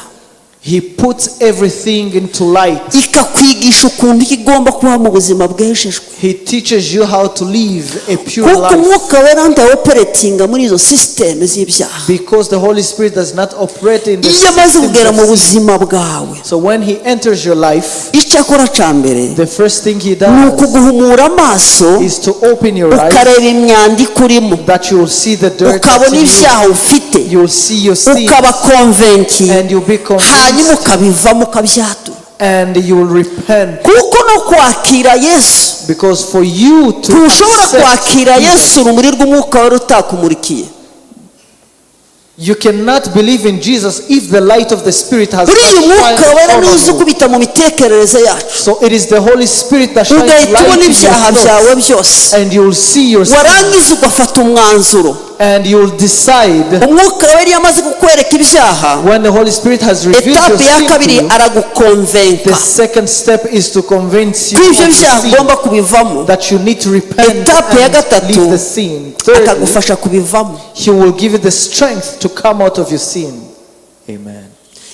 B: He puts everything into light.
A: Ikakwigisha ukuntu igomba kuba mu buzima bwejejwe.
B: He teaches you how to live a pure
A: Kuko
B: life.
A: umwuka wera ntawoperatinga muri izo sisiteme z'ibyaha.
B: Because the Holy Spirit does not operate in the
A: Iyo amaze
B: systems
A: kugera
B: of
A: mu
B: sin.
A: buzima bwawe,
B: So when He enters your life,
A: icyo akora cya mbere
B: the first thing He
A: ni
B: does
A: ukuguhumura amaso,
B: is to open your eyes
A: ukareba imyanda ikurimo,
B: that you will see the dirt that's
A: ukabona
B: in you.
A: ibyaha ufite,
B: You will see your sins
A: ukaba convaincu,
B: and you'll be
A: hanyuma
B: convinced
A: ukabivamo ukabyatura.
B: And you will repent.
A: Kuko no kwakira Yesu,
B: Because for you to
A: ntushobora
B: accept
A: kwakira
B: Jesus,
A: Yesu urumuri rw'umwuka wari utakumurikiye.
B: You cannot believe in Jesus if the light of the Spirit has
A: Buriya
B: not
A: umwuka
B: shined
A: wera
B: on
A: niwo
B: you.
A: ukubita mu mitekerereze yacu,
B: So it is the Holy Spirit that shines
A: ugahita
B: light
A: ubona
B: in your
A: ibyaha byawe
B: thoughts,
A: byose,
B: and you will see your sin,
A: warangiza ugafata umwanzuro.
B: And you will decide.
A: Umwuka wera iyo amaze kukwereka ibyaha,
B: When the Holy Spirit has revealed your
A: étape ya
B: sin to
A: kabiri
B: you,
A: aragukonvenka
B: the second step is to convince you
A: ko ibyo
B: of the
A: byaha
B: sin,
A: ugomba kubivamo.
B: that you need to repent
A: Étape ya
B: and
A: gatatu,
B: leave the sin. Thirdly,
A: akagufasha kubivamo.
B: He will give you the strength to come out of your sin. Amen.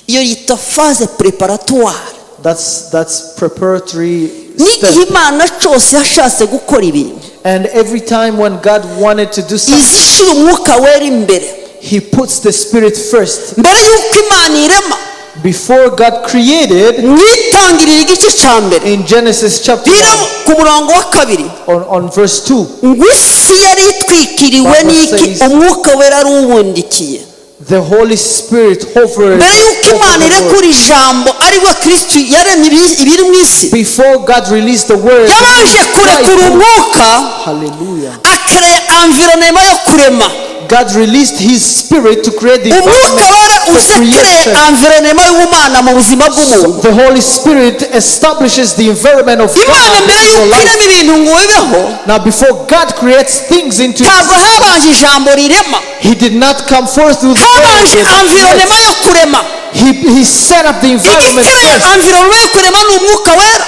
A: Iyo yita phase préparatoire.
B: That's preparatory
A: N'igihe
B: step.
A: Imana cyose yashatse gukora ibintu,
B: And every time when God wanted to do something,
A: izishyira Umwuka Wera imbere.
B: He puts the Spirit first.
A: Mbere y'uko Imana irema,
B: Before God created,
A: mu Itangiriro igice cya mbere,
B: in Genesis chapter
A: rero
B: 1,
A: ku murongo wa kabiri,
B: on verse 2,
A: ngo isi yari itwikiriwe
B: Bible
A: n'iki?
B: says-
A: Umwuka Wera ari uwubundikiye.
B: The Holy Spirit hovered
A: Mbere y'uko
B: over
A: Imana
B: the world.
A: irekura ijambo, ari we Kristo, yaremye ibiri mu isi,
B: Before God released the word,
A: yabanje kurekura umwuka,
B: hallelujah.
A: akereya environnement yo kurema.
B: God released His Spirit to create the
A: Umwuka
B: environment
A: Wera
B: for
A: uze kereya
B: creation.
A: environnement y'ubumana mu buzima bw'umuntu.
B: The Holy Spirit establishes the environment of
A: Imana
B: God
A: mbere
B: in your
A: y'uko
B: life.
A: irema ibintu ngo bibeho,
B: Now, before God creates things into
A: ntabwo habanje ijambo rirema,
B: He did not come forth with the word.
A: habanje environnement yo kurema.
B: He set up the environment
A: Igikereya
B: first.
A: environnement yo kurema ni Umwuka Wera.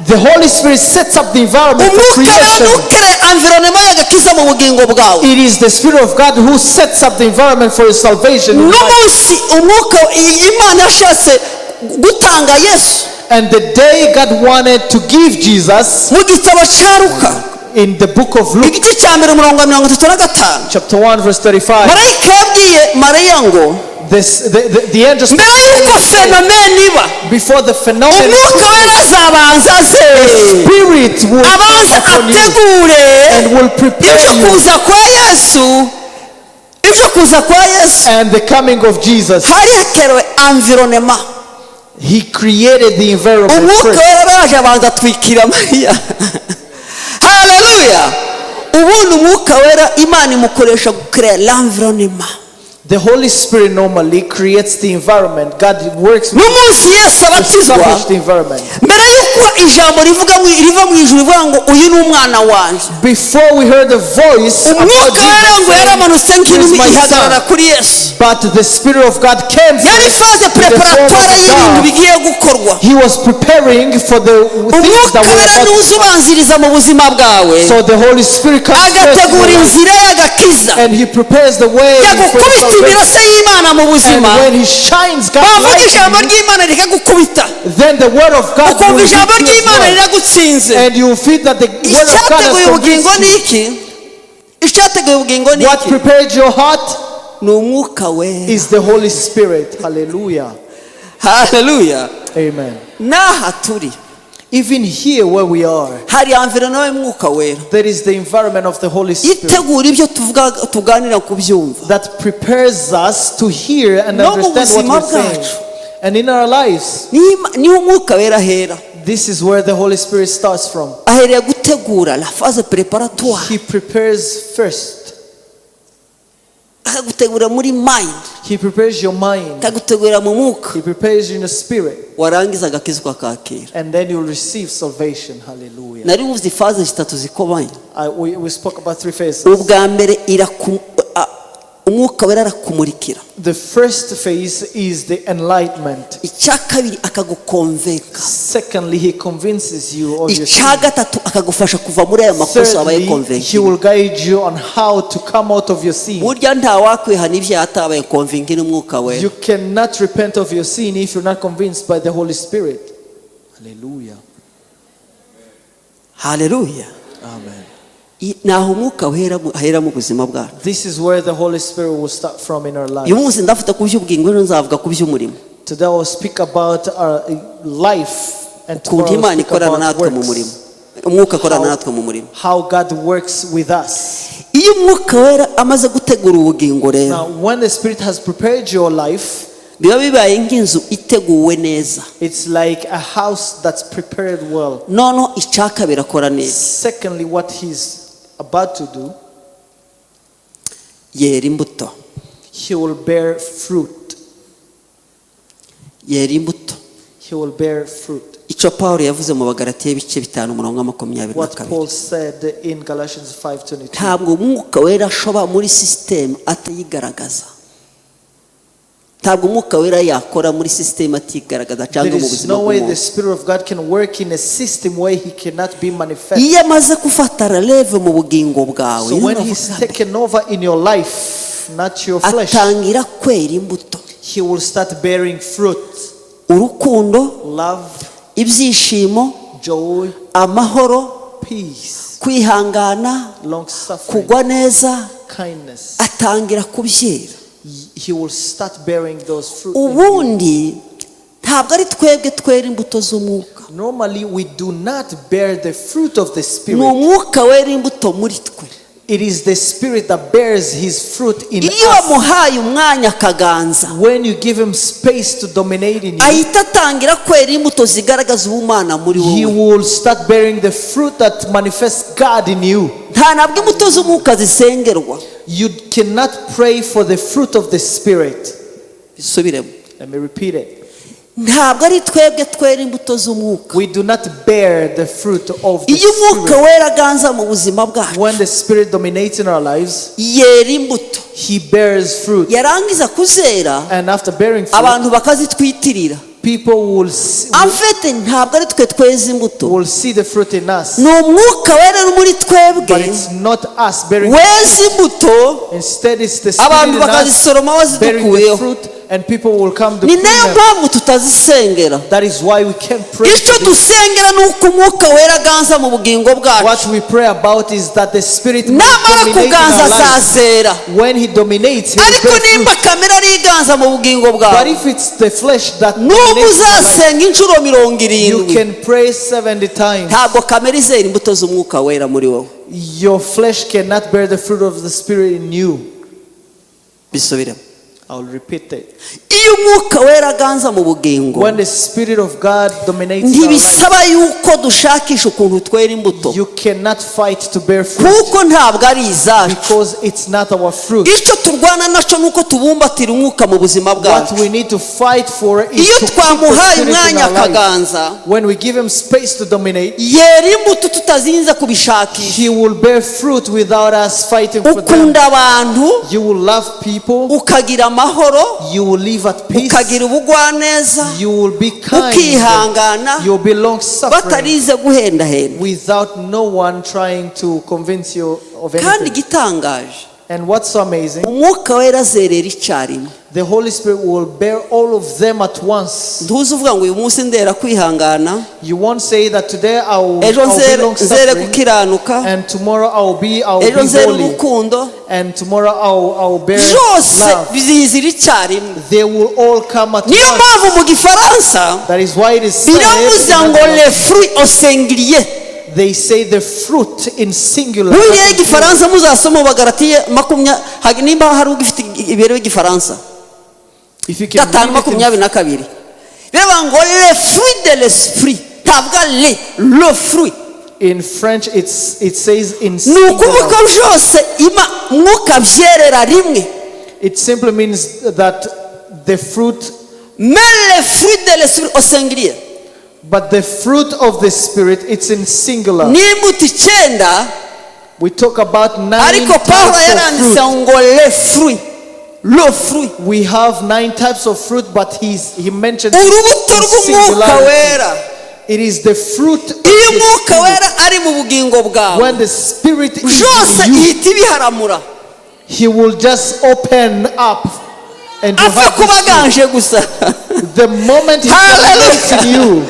B: The Holy Spirit sets up the environment for
A: Umwuka Wera
B: creation.
A: ntukereye environnement y'agakiza mu bugingo bwawe.
B: It is the Spirit of God who sets up the environment for your salvation in life.
A: N'umunsi umwuka Imana yashatse gutanga Yesu,
B: And the day God wanted to give Jesus,
A: mu gitabo cya Luka,
B: in the book of Luke,
A: igice cya mbere, umurongo wa 35,
B: chapter 1, verse 35,
A: marayika yabwiye Mariya ngo
B: the angel
A: mbere y'uko phénomène iba,
B: before the phenomenon,
A: Umwuka Wera azabanza aze,
B: Spirit will come
A: abanza
B: upon you
A: ategure
B: and will prepare
A: ibyo
B: you
A: kuza kwa Yesu, ibyo kuza kwa Yesu.
B: And the coming of Jesus.
A: Hari hakerewe environnement.
B: He created the environment
A: Umwuka
B: first.
A: Wera araje, abanza atwikira Mariya. Haleluya! Ubundi Umwuka Wera Imana imukoresha gukereya l'environnement.
B: The Holy Spirit normally creates the environment. God works with
A: N'umunsi Yesu
B: to
A: abatizwa,
B: establish the environment.
A: Mbere y'uko ijambo rivuga riva mu ijuru rivuga ngo uyu ni umwana wanjye,
B: Before we heard the voice about
A: Umwuka Wera ngo
B: Jesus saying,
A: yaramanutse
B: "This is
A: nk'inuma,
B: my
A: ihagarara
B: son."
A: kuri Yesu.
B: But the Spirit of God came
A: Yari
B: first
A: phase
B: in the form
A: préparatoire
B: of a
A: y'ibintu
B: dove.
A: bigiye gukorwa.
B: He was preparing for the things
A: Umwuka
B: that were
A: Wera
B: about.
A: niwe ubanziriza mu buzima bwawe,
B: So the Holy Spirit comes first in
A: agategura
B: your life,
A: inzira y'agakiza.
B: and He prepares the way for your
A: Yagukubita
B: salvation.
A: imirase y'Imana mu
B: And
A: buzima,
B: when He shines God's
A: bavuga
B: light
A: ijambo
B: in you,
A: ry'Imana rikagukubita,
B: then the word of God
A: ukumva
B: will
A: ijambo
B: hit you as
A: ry'Imana
B: well.
A: riragutsinze.
B: And you will feel that the word of God has
A: Icyateguye ubugingo
B: convinced
A: ni
B: you.
A: iki? Icyateguye ubugingo ni
B: What
A: iki?
B: prepared your heart
A: Ni Umwuka Wera.
B: is the Holy Spirit. Hallelujah.
A: Haleluya!
B: Amen.
A: N'aha turi,
B: Even here where we are,
A: hari environnement y'Umwuka Wera
B: there is the environment of the Holy Spirit
A: itegura ibyo tuvuga tuganira kubyumva.
B: That prepares us to hear and
A: No mu
B: understand what
A: buzima
B: we're saying.
A: bwacu.
B: And in our lives,
A: Niho Umwuka Wera ahera.
B: This is where the Holy Spirit starts from.
A: Ahereye gutegura la phase préparatoire.
B: He prepares first.
A: Akagutegura muri mind,
B: He prepares your mind.
A: akagutegura mu mwuka,
B: He prepares you in the spirit.
A: Warangiza agakizwa kakira.
B: And then you'll receive salvation. Hallelujah.
A: Nari buvuze iphase zitatu zikomeye.
B: We spoke about three phases.
A: Ubwa mbere Umwuka Wera arakumurikira.
B: The first phase is the enlightenment.
A: Icya kabiri akagukonvenka.
B: Secondly, he convinces you of your sin.
A: Icya gatatu akagufasha kuva muri aya makosa wabaye
B: Thirdly, he
A: convaincu.
B: will guide you on how to come out of your sin.
A: Burya ntawakwihana ibyaha atabaye convaincu n'Umwuka Wera.
B: You cannot repent of your sin if you're not convinced by the Holy Spirit. Hallelujah.
A: Haleluya!
B: Amen.
A: Naho Umwuka ahera mu buzima bwacu.
B: This is where the Holy Spirit will start from in our
A: Uyu
B: lives.
A: Munsi ndafata ku by'ubugingo, ejo nzavuga ku by'umurimo.
B: Today I will speak about our life and
A: Ukuntu
B: tomorrow I will
A: Imana
B: speak
A: ikorana
B: about
A: natwe mu murimo,
B: works.
A: Umwuka akorana natwe mu murimo.
B: How God works with us.
A: Iyo Umwuka Wera amaze gutegura ubugingo rero,
B: Now, when the Spirit has prepared your life,
A: biba bibaye nk'inzu iteguwe neza.
B: It's like a house that's prepared well.
A: Noneho icya kabiri akora neza,
B: Secondly, what He's about to do,
A: yera imbuto.
B: He will bear fruit.
A: Yera imbuto.
B: He will bear fruit.
A: Icyo Paul yavuze mu Bagaratiya ibice 5, umurongo wa makumyabiri na
B: What
A: kabiri.
B: Paul said in Galatians 5:22.
A: Ntabwo Umwuka Wera ashoba muri sisitemu atayigaragaza. Ntabwo Umwuka Wera yakora muri sisitemu atigaragaza cyangwa
B: There
A: mu
B: is
A: buzima
B: no way the
A: bw'umuntu.
B: Spirit of God can work in a system where He cannot be manifest.
A: Iyo amaze gufata relève mu bugingo bwawe,
B: So when He's taken over in your life, not your flesh,
A: atangira kwera imbuto.
B: He will start bearing fruit.
A: Urukundo,
B: Love,
A: ibyishimo,
B: Joy,
A: amahoro,
B: peace,
A: kwihangana,
B: long suffering,
A: kugwa neza,
B: kindness.
A: Atangira kubyera.
B: He will start bearing those fruit in you.
A: Ubundi ntabwo ari twebwe twera imbuto z'umwuka.
B: Normally, we do not bear the fruit of the
A: Ni
B: Spirit.
A: umwuka wera imbuto muri twe.
B: It is the Spirit that bears His fruit in
A: Iyo
B: us.
A: wamuhaye umwanya akaganza,
B: When you give Him space to dominate in you,
A: ahita atangira kwera imbuto zigaragaza ubumana muri
B: He
A: wowe.
B: will start bearing the fruit that manifests God in you.
A: Nta nabwo imbuto z'umwuka zisengerwa.
B: You cannot pray for the fruit of the Spirit.
A: Bisubiremo.
B: Let me repeat it.
A: Ntabwo ari twebwe twera imbuto z'umwuka.
B: We do not bear the fruit of the
A: Iyo umwuka
B: Spirit.
A: wera aganza mu buzima bwacu,
B: When the Spirit dominates in our lives,
A: yera imbuto.
B: He bears fruit.
A: Yarangiza kuzera,
B: And after bearing fruit,
A: abantu bakazitwitirira.
B: People
A: En fait, ntabwo ari twe tweza imbuto,
B: will see the fruit in us.
A: ni umwuka wera uri muri twebwe
B: But it's not us bearing.
A: weza imbuto.
B: Instead, it's the Spirit
A: Abantu
B: in us
A: bakazisoroma
B: bearing the
A: bazidukuyemo.
B: fruit, and people will come to
A: Ni
B: pluck
A: nayo
B: them.
A: mpamvu tutazisengera.
B: That is why we can't pray
A: Icyo
B: for this.
A: dusengera ni uko umwuka wera aganza mu bugingo bwacu.
B: What we pray about is that the Spirit may
A: Namara
B: dominate in
A: kuganza,
B: our lives.
A: azazera.
B: When He dominates, He will
A: Ariko
B: bear fruit.
A: nimba kamere ari iganza mu bugingo
B: But
A: bwawe,
B: if it's the flesh that
A: nubwo
B: dominates in your life,
A: uzasenga inshuro mirongo
B: you
A: irindwi,
B: can pray 70 times.
A: ntabwo kamere izera imbuto z'umwuka wera muri wowe.
B: Your flesh cannot bear the fruit of the Spirit in you.
A: Bisubiremo.
B: I'll repeat it.
A: Iyo umwuka wera aganza mu bugingo,
B: When the Spirit of God dominates in our life,
A: ntibisaba yuko dushakisha ukuntu twera imbuto,
B: you cannot fight to bear fruit
A: kuko ntabwo ari izacu.
B: Because it's not our fruit.
A: Icyo turwana nacyo ni uko tubumbatira umwuka mu buzima
B: What
A: bwacu.
B: we need to fight for is
A: Iyo
B: to keep the
A: twamuhaye
B: Spirit in
A: umwanya
B: our life.
A: akaganza,
B: When we give Him space to dominate,
A: yera imbuto tutazinze kubishakisha.
B: He will bear fruit without us fighting for them.
A: Ukunda abantu,
B: You will love people.
A: ukagira amahoro,
B: You will live at peace.
A: ukagira ubugwaneza,
B: You will be kind.
A: ukihangana,
B: You'll be long suffering
A: batarize guhendahenda.
B: Without no one trying to convince you of
A: Kandi
B: anything.
A: igitangaje,
B: And what's so amazing,
A: umwuka wera azerera icyarimwe.
B: The Holy Spirit will bear all of them at once.
A: Ntuzi uvuga ngo uyu munsi ndera kwihangana,
B: You won't say that today
A: ejo
B: I'll be
A: nzere
B: long
A: nzere
B: suffering
A: gukiranuka,
B: and tomorrow I'll
A: ejo
B: be
A: nzere
B: holy
A: urukundo.
B: And tomorrow I'll bear
A: Byose
B: love.
A: bizizira icyarimwe.
B: They will all come at
A: Niyo
B: once.
A: mpamvu mu gifaransa
B: That is why it is said
A: biravuze
B: in
A: ngo
B: other
A: le fruit au singulier.
B: They say the fruit in singular.
A: Bibiliya y'igifaransa muzasoma mu Bagaratiye makumya nimba hari ugifite ibere y'igifaransa,
B: If you can
A: 5
B: read it in
A: 22 biravuga ngo le fruit de l'esprit, ntabwo le fruit.
B: In French, it says in
A: Ni ukuvuga
B: singular.
A: byose ima mwuka byerera rimwe.
B: It simply means that the fruit,
A: Mais le fruit de l'esprit au singulier.
B: But the fruit of the Spirit, it's in singular.
A: Ni imbuto icyenda.
B: We talk about nine
A: Ariko Pawulo
B: types of
A: yaranditse
B: fruit.
A: ngo le fruit, le fruit.
B: We have nine types of fruit, but he mentioned
A: Urubuto
B: in
A: rw'umwuka
B: singularity.
A: wera.
B: It is the fruit of
A: Iyo
B: the
A: umwuka
B: Spirit.
A: wera ari mu bugingo bwawe,
B: When the Spirit is
A: byose
B: in you,
A: ihita ibiharamura.
B: He will just open up and you
A: Apfa
B: have
A: kuba
B: this fruit.
A: aganje gusa.
B: The moment He
A: Hallelujah.
B: dominates in you,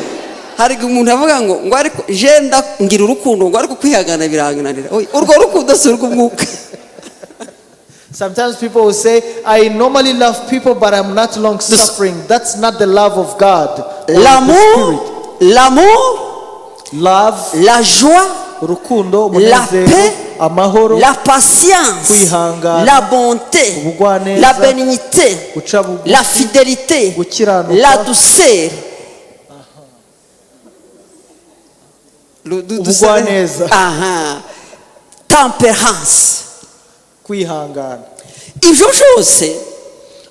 A: Hari igihe umuntu avuga ngo ariko jenda ngira urukundo, ngo ariko kwihangana birananira. Oya, urwo rukundo si urw'umwuka.
B: Sometimes people will say, "I normally love people, but I'm not long suffering." That's not the love of God or the
A: L'amour,
B: Spirit.
A: L'amour,
B: Love,
A: la joie,
B: urukundo,
A: la
B: umunezero,
A: paix,
B: amahoro,
A: la patience,
B: kwihangana,
A: la bonté,
B: ubugwaneza,
A: la bénignité,
B: guca bugufi,
A: la fidélité,
B: gukiranuka,
A: la douceur.
B: Ubugwaneza.
A: Aha. Tempérance.
B: Kwihangana.
A: Ibyo byose,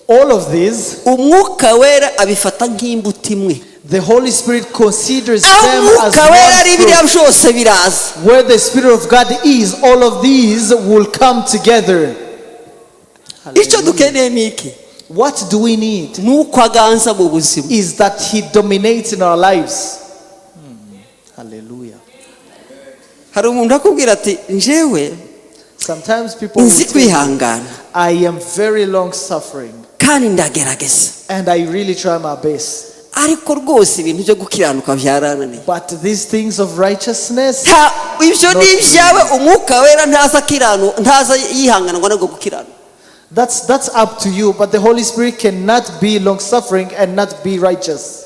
B: All of these,
A: umwuka wera abifata nk'imbuto imwe.
B: The Holy Spirit considers
A: Aho
B: them as
A: umwuka wera
B: one
A: ari, biriya
B: fruit.
A: byose biraza.
B: Where the Spirit of God is, all of these will come together.
A: Icyo dukeneye ni iki?
B: What do we need?
A: Ni uko aganza mu buzima.
B: Is that He dominates in our lives. Hallelujah.
A: Hari umuntu akubwira ati njyewe
B: Sometimes people will
A: nzi
B: say,
A: kwihangana,
B: "I am very long suffering
A: kandi ndagerageza,
B: and I really try my best."
A: Ariko rwose ibintu byo gukiranuka byarananiye.
B: But these things of righteousness,
A: Ibyo ni ibyawe, Umwuka Wera ntaza akiranu, ntaza yihangana ngo nabwo gukiranuka.
B: that's up to you. But the Holy Spirit cannot be long suffering and not be righteous.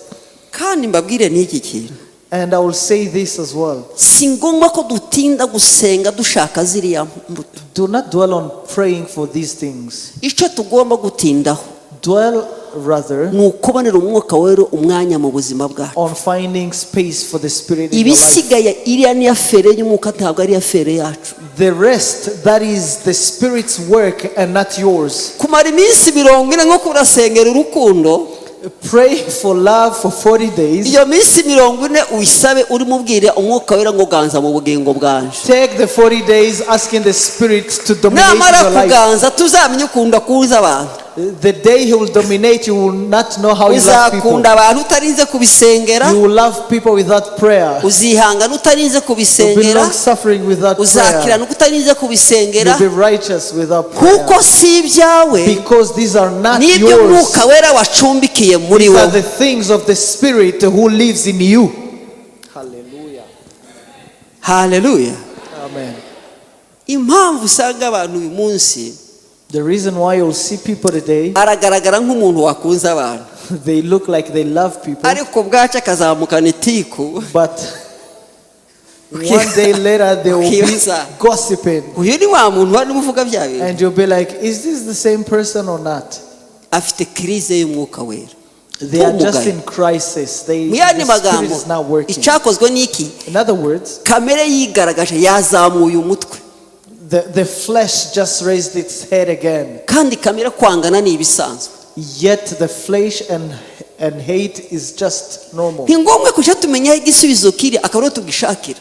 A: Kandi mbabwire n'iki kintu.
B: And I will say this as well.
A: Si ngombwa ko dutinda gusenga dushaka ziriya mbuto.
B: Do not dwell on praying for these things.
A: Icyo tugomba gutindaho
B: Dwell rather
A: ni ukubonera Umwuka Wera umwanya mu buzima bwacu.
B: On finding space for the Spirit in your life.
A: Ibisigaye iriya ni affaire y'Umwuka, ntabwo ari affaire yacu.
B: The rest, that is the Spirit's work and not yours.
A: Kumara iminsi 40 nko kurasengera urukundo,
B: Pray for love for 40 days.
A: Iyo minsi 40 uyisabe urimo ubwira Umwuka Wera ngo ganza mu bugingo bwanje.
B: Take the 40 days asking the Spirit to dominate
A: Namara
B: your life.
A: kuganza, tuzamenye ukunda kuza abantu.
B: The day He will dominate, you will not know how you love people.
A: Uzakunda abantu utarinze kubisengera.
B: You will love people without prayer.
A: Uzihangana utarinze
B: You'll be
A: kubisengera.
B: long suffering without prayer.
A: Uzakiranuka utarinze kubisengera.
B: You'll be righteous without prayer.
A: Kuko si ibyawe,
B: Because these are not
A: n'ibyo
B: yours.
A: Umwuka Wera wacumbikiye muri
B: These are
A: wowe.
B: the things of the Spirit who lives in you. Hallelujah.
A: Haleluya.
B: Amen.
A: Impamvu usanga abantu uyu munsi
B: The reason why you'll see people today,
A: aragaragara nk'umuntu wakunze abantu,
B: they look like they love people,
A: ariko bwacu akazamukana itiku,
B: but one day later they will be
A: Ukibaza.
B: Gossiping.
A: Uyu ni wa muntu wari uvuga bya bintu.
B: And you'll be like, "Is this the same person or not?"
A: Afite crise y'Umwuka Wera.
B: They are just
A: Ntumugaye.
B: In crisis.
A: Mu
B: The
A: yandi
B: Spirit
A: magambo,
B: is not working.
A: icyakozwe ni iki?
B: In other words,
A: Kamere yigaragaje, yazamuye umutwe.
B: the flesh just raised its head again.
A: Kandi kamere kwangana ni ibisanzwe.
B: Yet the flesh and hate is just normal.
A: Ni ngombwa kujya tumenya aho igisubizo kiri, akaba ariho tugishakira.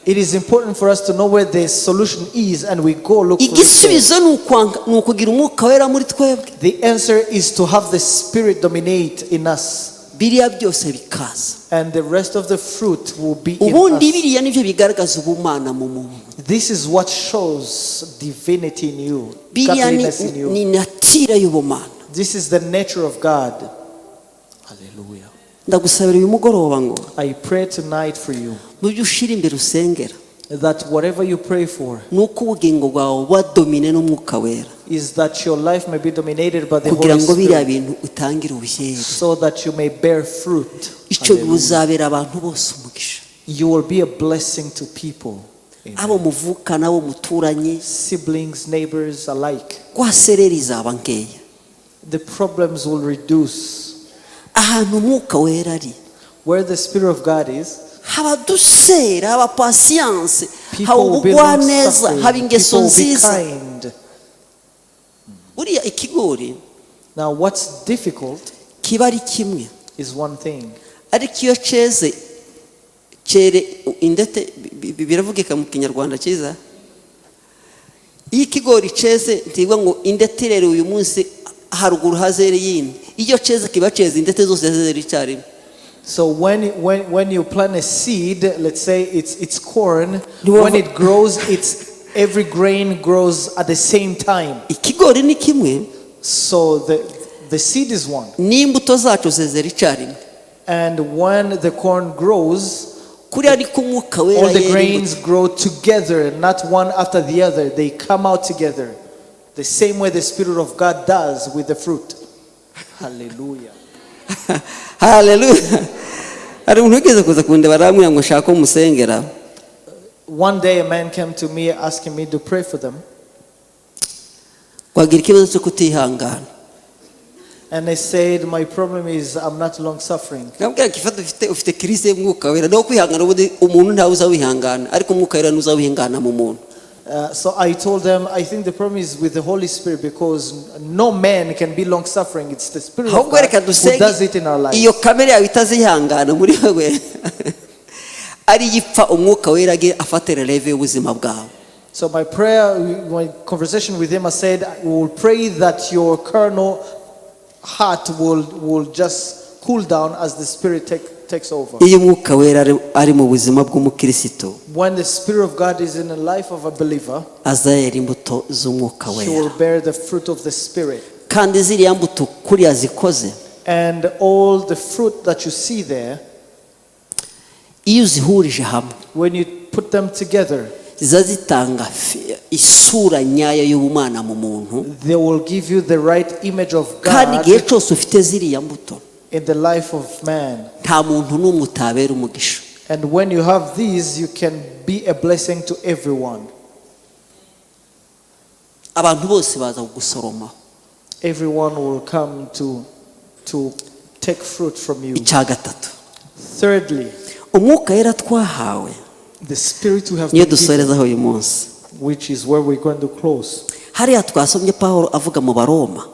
B: It is important for us to know where the solution is and we go look for it there.
A: Igisubizo ni ukwanga, ni ukugira Umwuka Wera muri twebwe.
B: The answer is to have the Spirit dominate in us,
A: Biriya byose bikaza.
B: And the rest of the fruit will be in
A: Ubundi
B: us.
A: biriya nibyo bigaragaza ubumana mu muntu.
B: This is what shows divinity in you,
A: Biriya ni,
B: godliness in you.
A: Ni nature y'ubumana.
B: This is the nature of God. Hallelujah.
A: Ndagusabira uyu mugoroba ngo
B: I pray tonight for you
A: mu byo ushyira imbere usengera,
B: that whatever you pray for
A: ni uko ubugingo bwawe buba dominé n'Umwuka Wera,
B: is that your life may be dominated by the
A: kugira
B: Holy
A: ngo biriya
B: Spirit
A: bintu utangire ubyere.
B: So that you may bear fruit.
A: Icyo
B: Hallelujah.
A: buzabera abantu bose umugisha.
B: You will be a blessing to people. Amen.
A: Abo muvukana, abo muturanye.
B: Siblings, neighbors alike.
A: Rwaserera izaba nkeya.
B: The problems will reduce.
A: Ahantu Umwuka Wera ari,
B: Where the Spirit of God is,
A: haba douceur, haba patience, haba
B: people will be
A: ubugwaneza,
B: long-suffering.
A: haba ingeso
B: People will be
A: nziza.
B: Kind.
A: Buriya ikigori
B: Now, what's difficult
A: kiba ari kimwe,
B: is one thing.
A: Ariko iyo cyeze cyere indete biravugika mu Kinyarwanda cyiza, iyo ikigori cyeze ntibivuga ngo indete irere uyu munsi, haruguru hazere yindi. Iyo cyeze kiba cyeze, indete zose zere icyarimwe.
B: So when you plant a seed, let's say it's corn,
A: You
B: when it grows, it's every grain grows at the same time.
A: Ikigori ni kimwe,
B: So the seed is one.
A: N'imbuto zacu zezera icyarimwe.
B: And when the corn grows,
A: Kuriya ariko Umwuka Wera
B: all the
A: yera imbuto.
B: Grains grow together, not one after the other. They come out together. The same way the Spirit of God does with the fruit. Hallelujah.
A: Haleluya. Hari umuntu wigeze kuza kundeba arambwira ngo nshaka ko musengera.
B: One day a man came to me asking me to pray for them.
A: Wagira ikibazo cyo kutihangana.
B: And I said, "My problem is I'm not long suffering."
A: Nabwira ko ifata ufite crise y'Umwuka Wera no kwihangana. Ubundi umuntu ntawe uzawihangana, ariko Umwuka Wera ntuzawihangana mu muntu.
B: So I told them, "I think the problem is with the Holy Spirit because no man can be long suffering. It's the Spirit of
A: Ahubwo
B: God
A: reka
B: who
A: dusenge
B: does it in our lives."
A: iyo kamere yawe itazihangana muri wowe ari ipfa, Umwuka Wera age afate relève y'ubuzima bwawe.
B: So my prayer, my conversation with him, I said, "We will pray that your carnal heart will just cool down as the Spirit takes over."
A: Iyo Umwuka Wera ari mu buzima bw'umukristo,
B: When the Spirit of God is in the life of a believer,
A: azayera imbuto z'Umwuka
B: he
A: Wera.
B: Will bear the fruit of the Spirit.
A: Kandi ziriya mbuto kuriya zikoze,
B: And all the fruit that you see there,
A: iyo uzihurije hamwe,
B: when you put them together,
A: ziza zitanga isura nyayo y'ubumana mu muntu.
B: They will give you the right image of
A: Kandi igihe
B: God
A: cyose ufite ziriya mbuto,
B: in the life of man.
A: Nta muntu n'umwe utabera umugisha.
B: And when you have these, you can be a blessing to everyone.
A: Abantu bose baza kugusoromaho.
B: Everyone will come to take fruit from you.
A: Icya gatatu,
B: Thirdly,
A: umwuka wera twahawe,
B: the spirit we have
A: niyo
B: been given,
A: dusorezaho uyu munsi.
B: Which is where we're going to close.
A: Hariya twasomye Pawulo avuga mu Baroma,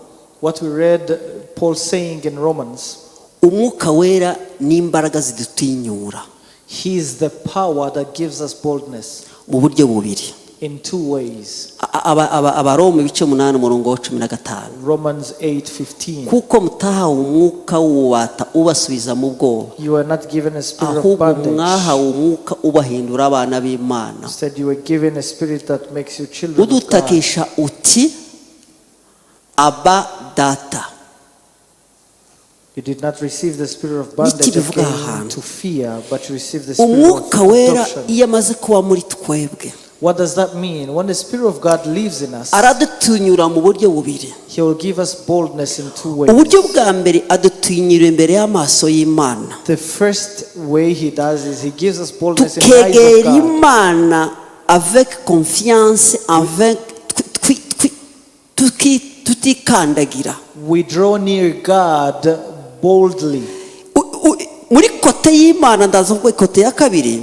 B: What we read Paul saying in Romans,
A: umwuka wera n'imbaraga zidutinyura
B: he is the power that gives us boldness
A: mu buryo bubiri.
B: In two ways.
A: Abaroma ibice 8 umurongo wa 15.
B: Romans 8:15.
A: Kuko mutahawe umwuka w'ububata ubasubiza mu bwoba,
B: You are not given a spirit of
A: ahubwo
B: bondage.
A: mwahawe umwuka ubahindura abana b'Imana,
B: Instead, you were given a spirit that makes you children of God.
A: udutakisha uti: "Aba Data."
B: You did not receive the spirit of bondage
A: Niki bivuga aha
B: again
A: hantu?
B: To fear, but you received the spirit of
A: Umwuka wera
B: adoption.
A: iyo amaze kuba muri twebwe,
B: What does that mean? When the Spirit of God lives in us,
A: aradutinyura mu buryo bubiri.
B: He will give us boldness in two ways.
A: Uburyo bwa mbere, adutinyura imbere y'amaso y'Imana.
B: The first way He does is He gives us boldness in the eyes of
A: Tukegera
B: God.
A: Imana avec confiance, avec tutikandagira.
B: We draw near God boldly.
A: Muri côté y'Imana, ndaza kuvuga côté ya kabiri.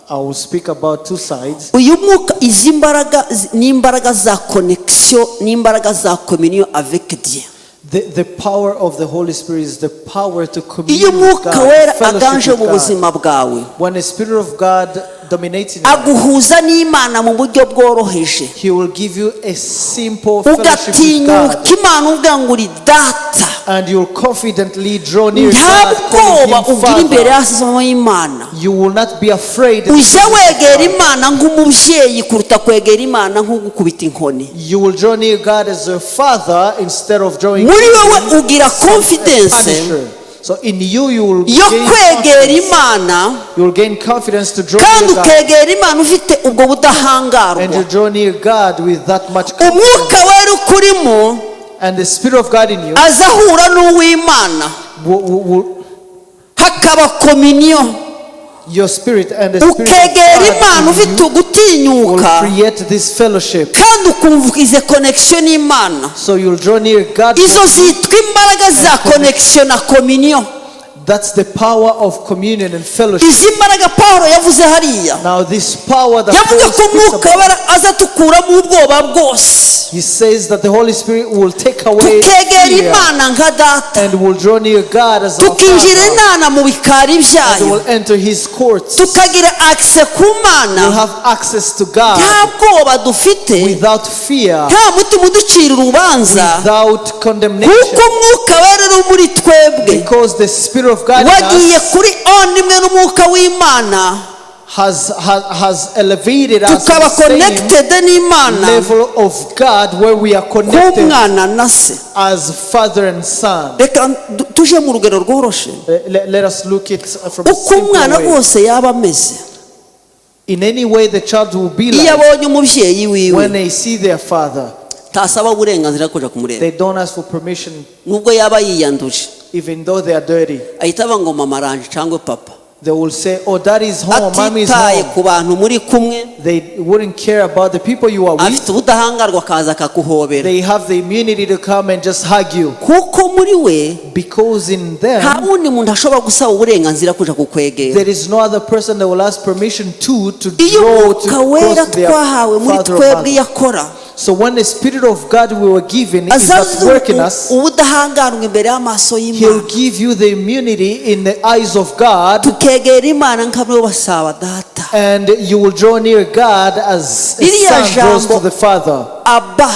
B: I will speak about two sides.
A: Uyu mwuka, izi mbaraga ni imbaraga za connexion, ni imbaraga za communion avec Dieu.
B: The power of the Holy Spirit is the power to commune
A: Iyo
B: with
A: umwuka
B: God,
A: wera
B: fellowship
A: aganje
B: with
A: mu
B: God.
A: buzima bwawe,
B: When the Spirit of God dominates in your life,
A: aguhuza n'Imana mu buryo bworoheje.
B: He will give you a simple fellowship with
A: Ugatinyuka
B: God.
A: Imana uvuga ngo uri Data.
B: And you'll confidently draw near
A: Nta
B: God, calling
A: bwoba
B: Him
A: ugira imbere
B: Father.
A: y'amaso y'Imana.
B: You will not be afraid in the
A: Ujya
B: presence of
A: wegera
B: God.
A: Imana nk'umubyeyi kuruta kwegera Imana nk'ugukubita inkoni.
B: You will draw near God as a father instead of drawing
A: Muri
B: near
A: wowe ugira
B: as a
A: confidence
B: punisher. So in you, you will
A: yo
B: gain
A: kwegera
B: confidence.
A: Imana,
B: You will gain confidence to draw
A: kandi
B: near God.
A: ukegera Imana ufite ubwo budahangarwa.
B: And you draw near God with that much
A: Umwuka
B: confidence.
A: wera ukurimo
B: And the Spirit of God in you
A: aza ahura n'uw'Imana,
B: will
A: hakaba communion.
B: Your spirit and the Spirit of
A: Ukegera
B: God
A: Imana
B: in
A: ufite
B: you
A: ugutinyuka,
B: will create this fellowship.
A: Kandi ukumva ize connexion n'Imana.
B: So you'll draw near God.
A: Izo zitwa imbaraga za connexion na communion.
B: That's the power of communion and fellowship.
A: Izi mbaraga Paul yavuze hariya,
B: Now this power that
A: yavuze
B: Paul
A: ko
B: speaks
A: umwuka
B: about,
A: wera aza tukuramo ubwoba bwose,
B: he says that the Holy Spirit will take away
A: tukegera
B: fear
A: Imana nka Data,
B: and will draw near God as our
A: tukinjira
B: Father
A: Imana mu bikari
B: and
A: byayo,
B: will enter His courts.
A: Tukagira access ku Mana,
B: We'll have access to God
A: nta bwoba dufite,
B: without fear,
A: nta mutima uducira urubanza,
B: without condemnation,
A: kuko umwuka wera uri muri twebwe
B: because the Spirit of God in
A: wagiye
B: us
A: kuri on imwe n'umwuka w'Imana,
B: has elevated us to
A: tukaba
B: the same
A: connected n'Imana
B: level of God where we are connected
A: nk'umwana na se.
B: As father and son.
A: Reka tuje mu rugero rworoshe.
B: Let us look it from a
A: Uko
B: simple
A: umwana
B: way.
A: wose yaba ameze,
B: In any way the child will be
A: iyo
B: like
A: abonye umubyeyi wiwe,
B: when they see their father,
A: ntasaba uburenganzira bwo kuja kumureba.
B: They don't ask for permission
A: Nubwo yaba yiyanduje,
B: even though they are dirty.
A: Ahita aba ngo mama aranje cyangwa papa.
B: They will say, "Oh, daddy is home, mommy is
A: Atitaye
B: home."
A: ku bantu muri kumwe,
B: They wouldn't care about the people you are with.
A: Afite ubudahangarwa akaza akakuhobera,
B: They have the immunity to come and just hug you.
A: Kuko muri we
B: Because in
A: nta
B: them,
A: wundi muntu ashobora gusaba uburenganzira kuja kukwegera.
B: There is no other person that will ask permission to
A: Iyo
B: draw to
A: umwuka wera
B: cross their
A: twahawe muri
B: father or
A: twebwe
B: mother.
A: iyo akora,
B: So when the Spirit of God we were given is at
A: azaza
B: work in us,
A: ubudahangarwa imbere y'amaso
B: He'll
A: y'Imana,
B: give you the immunity in the eyes of God,
A: tukegera Imana nk'abo basaba Data.
B: And you will draw near God as a
A: Ririya
B: son draws
A: jambo
B: to the Father.
A: Abba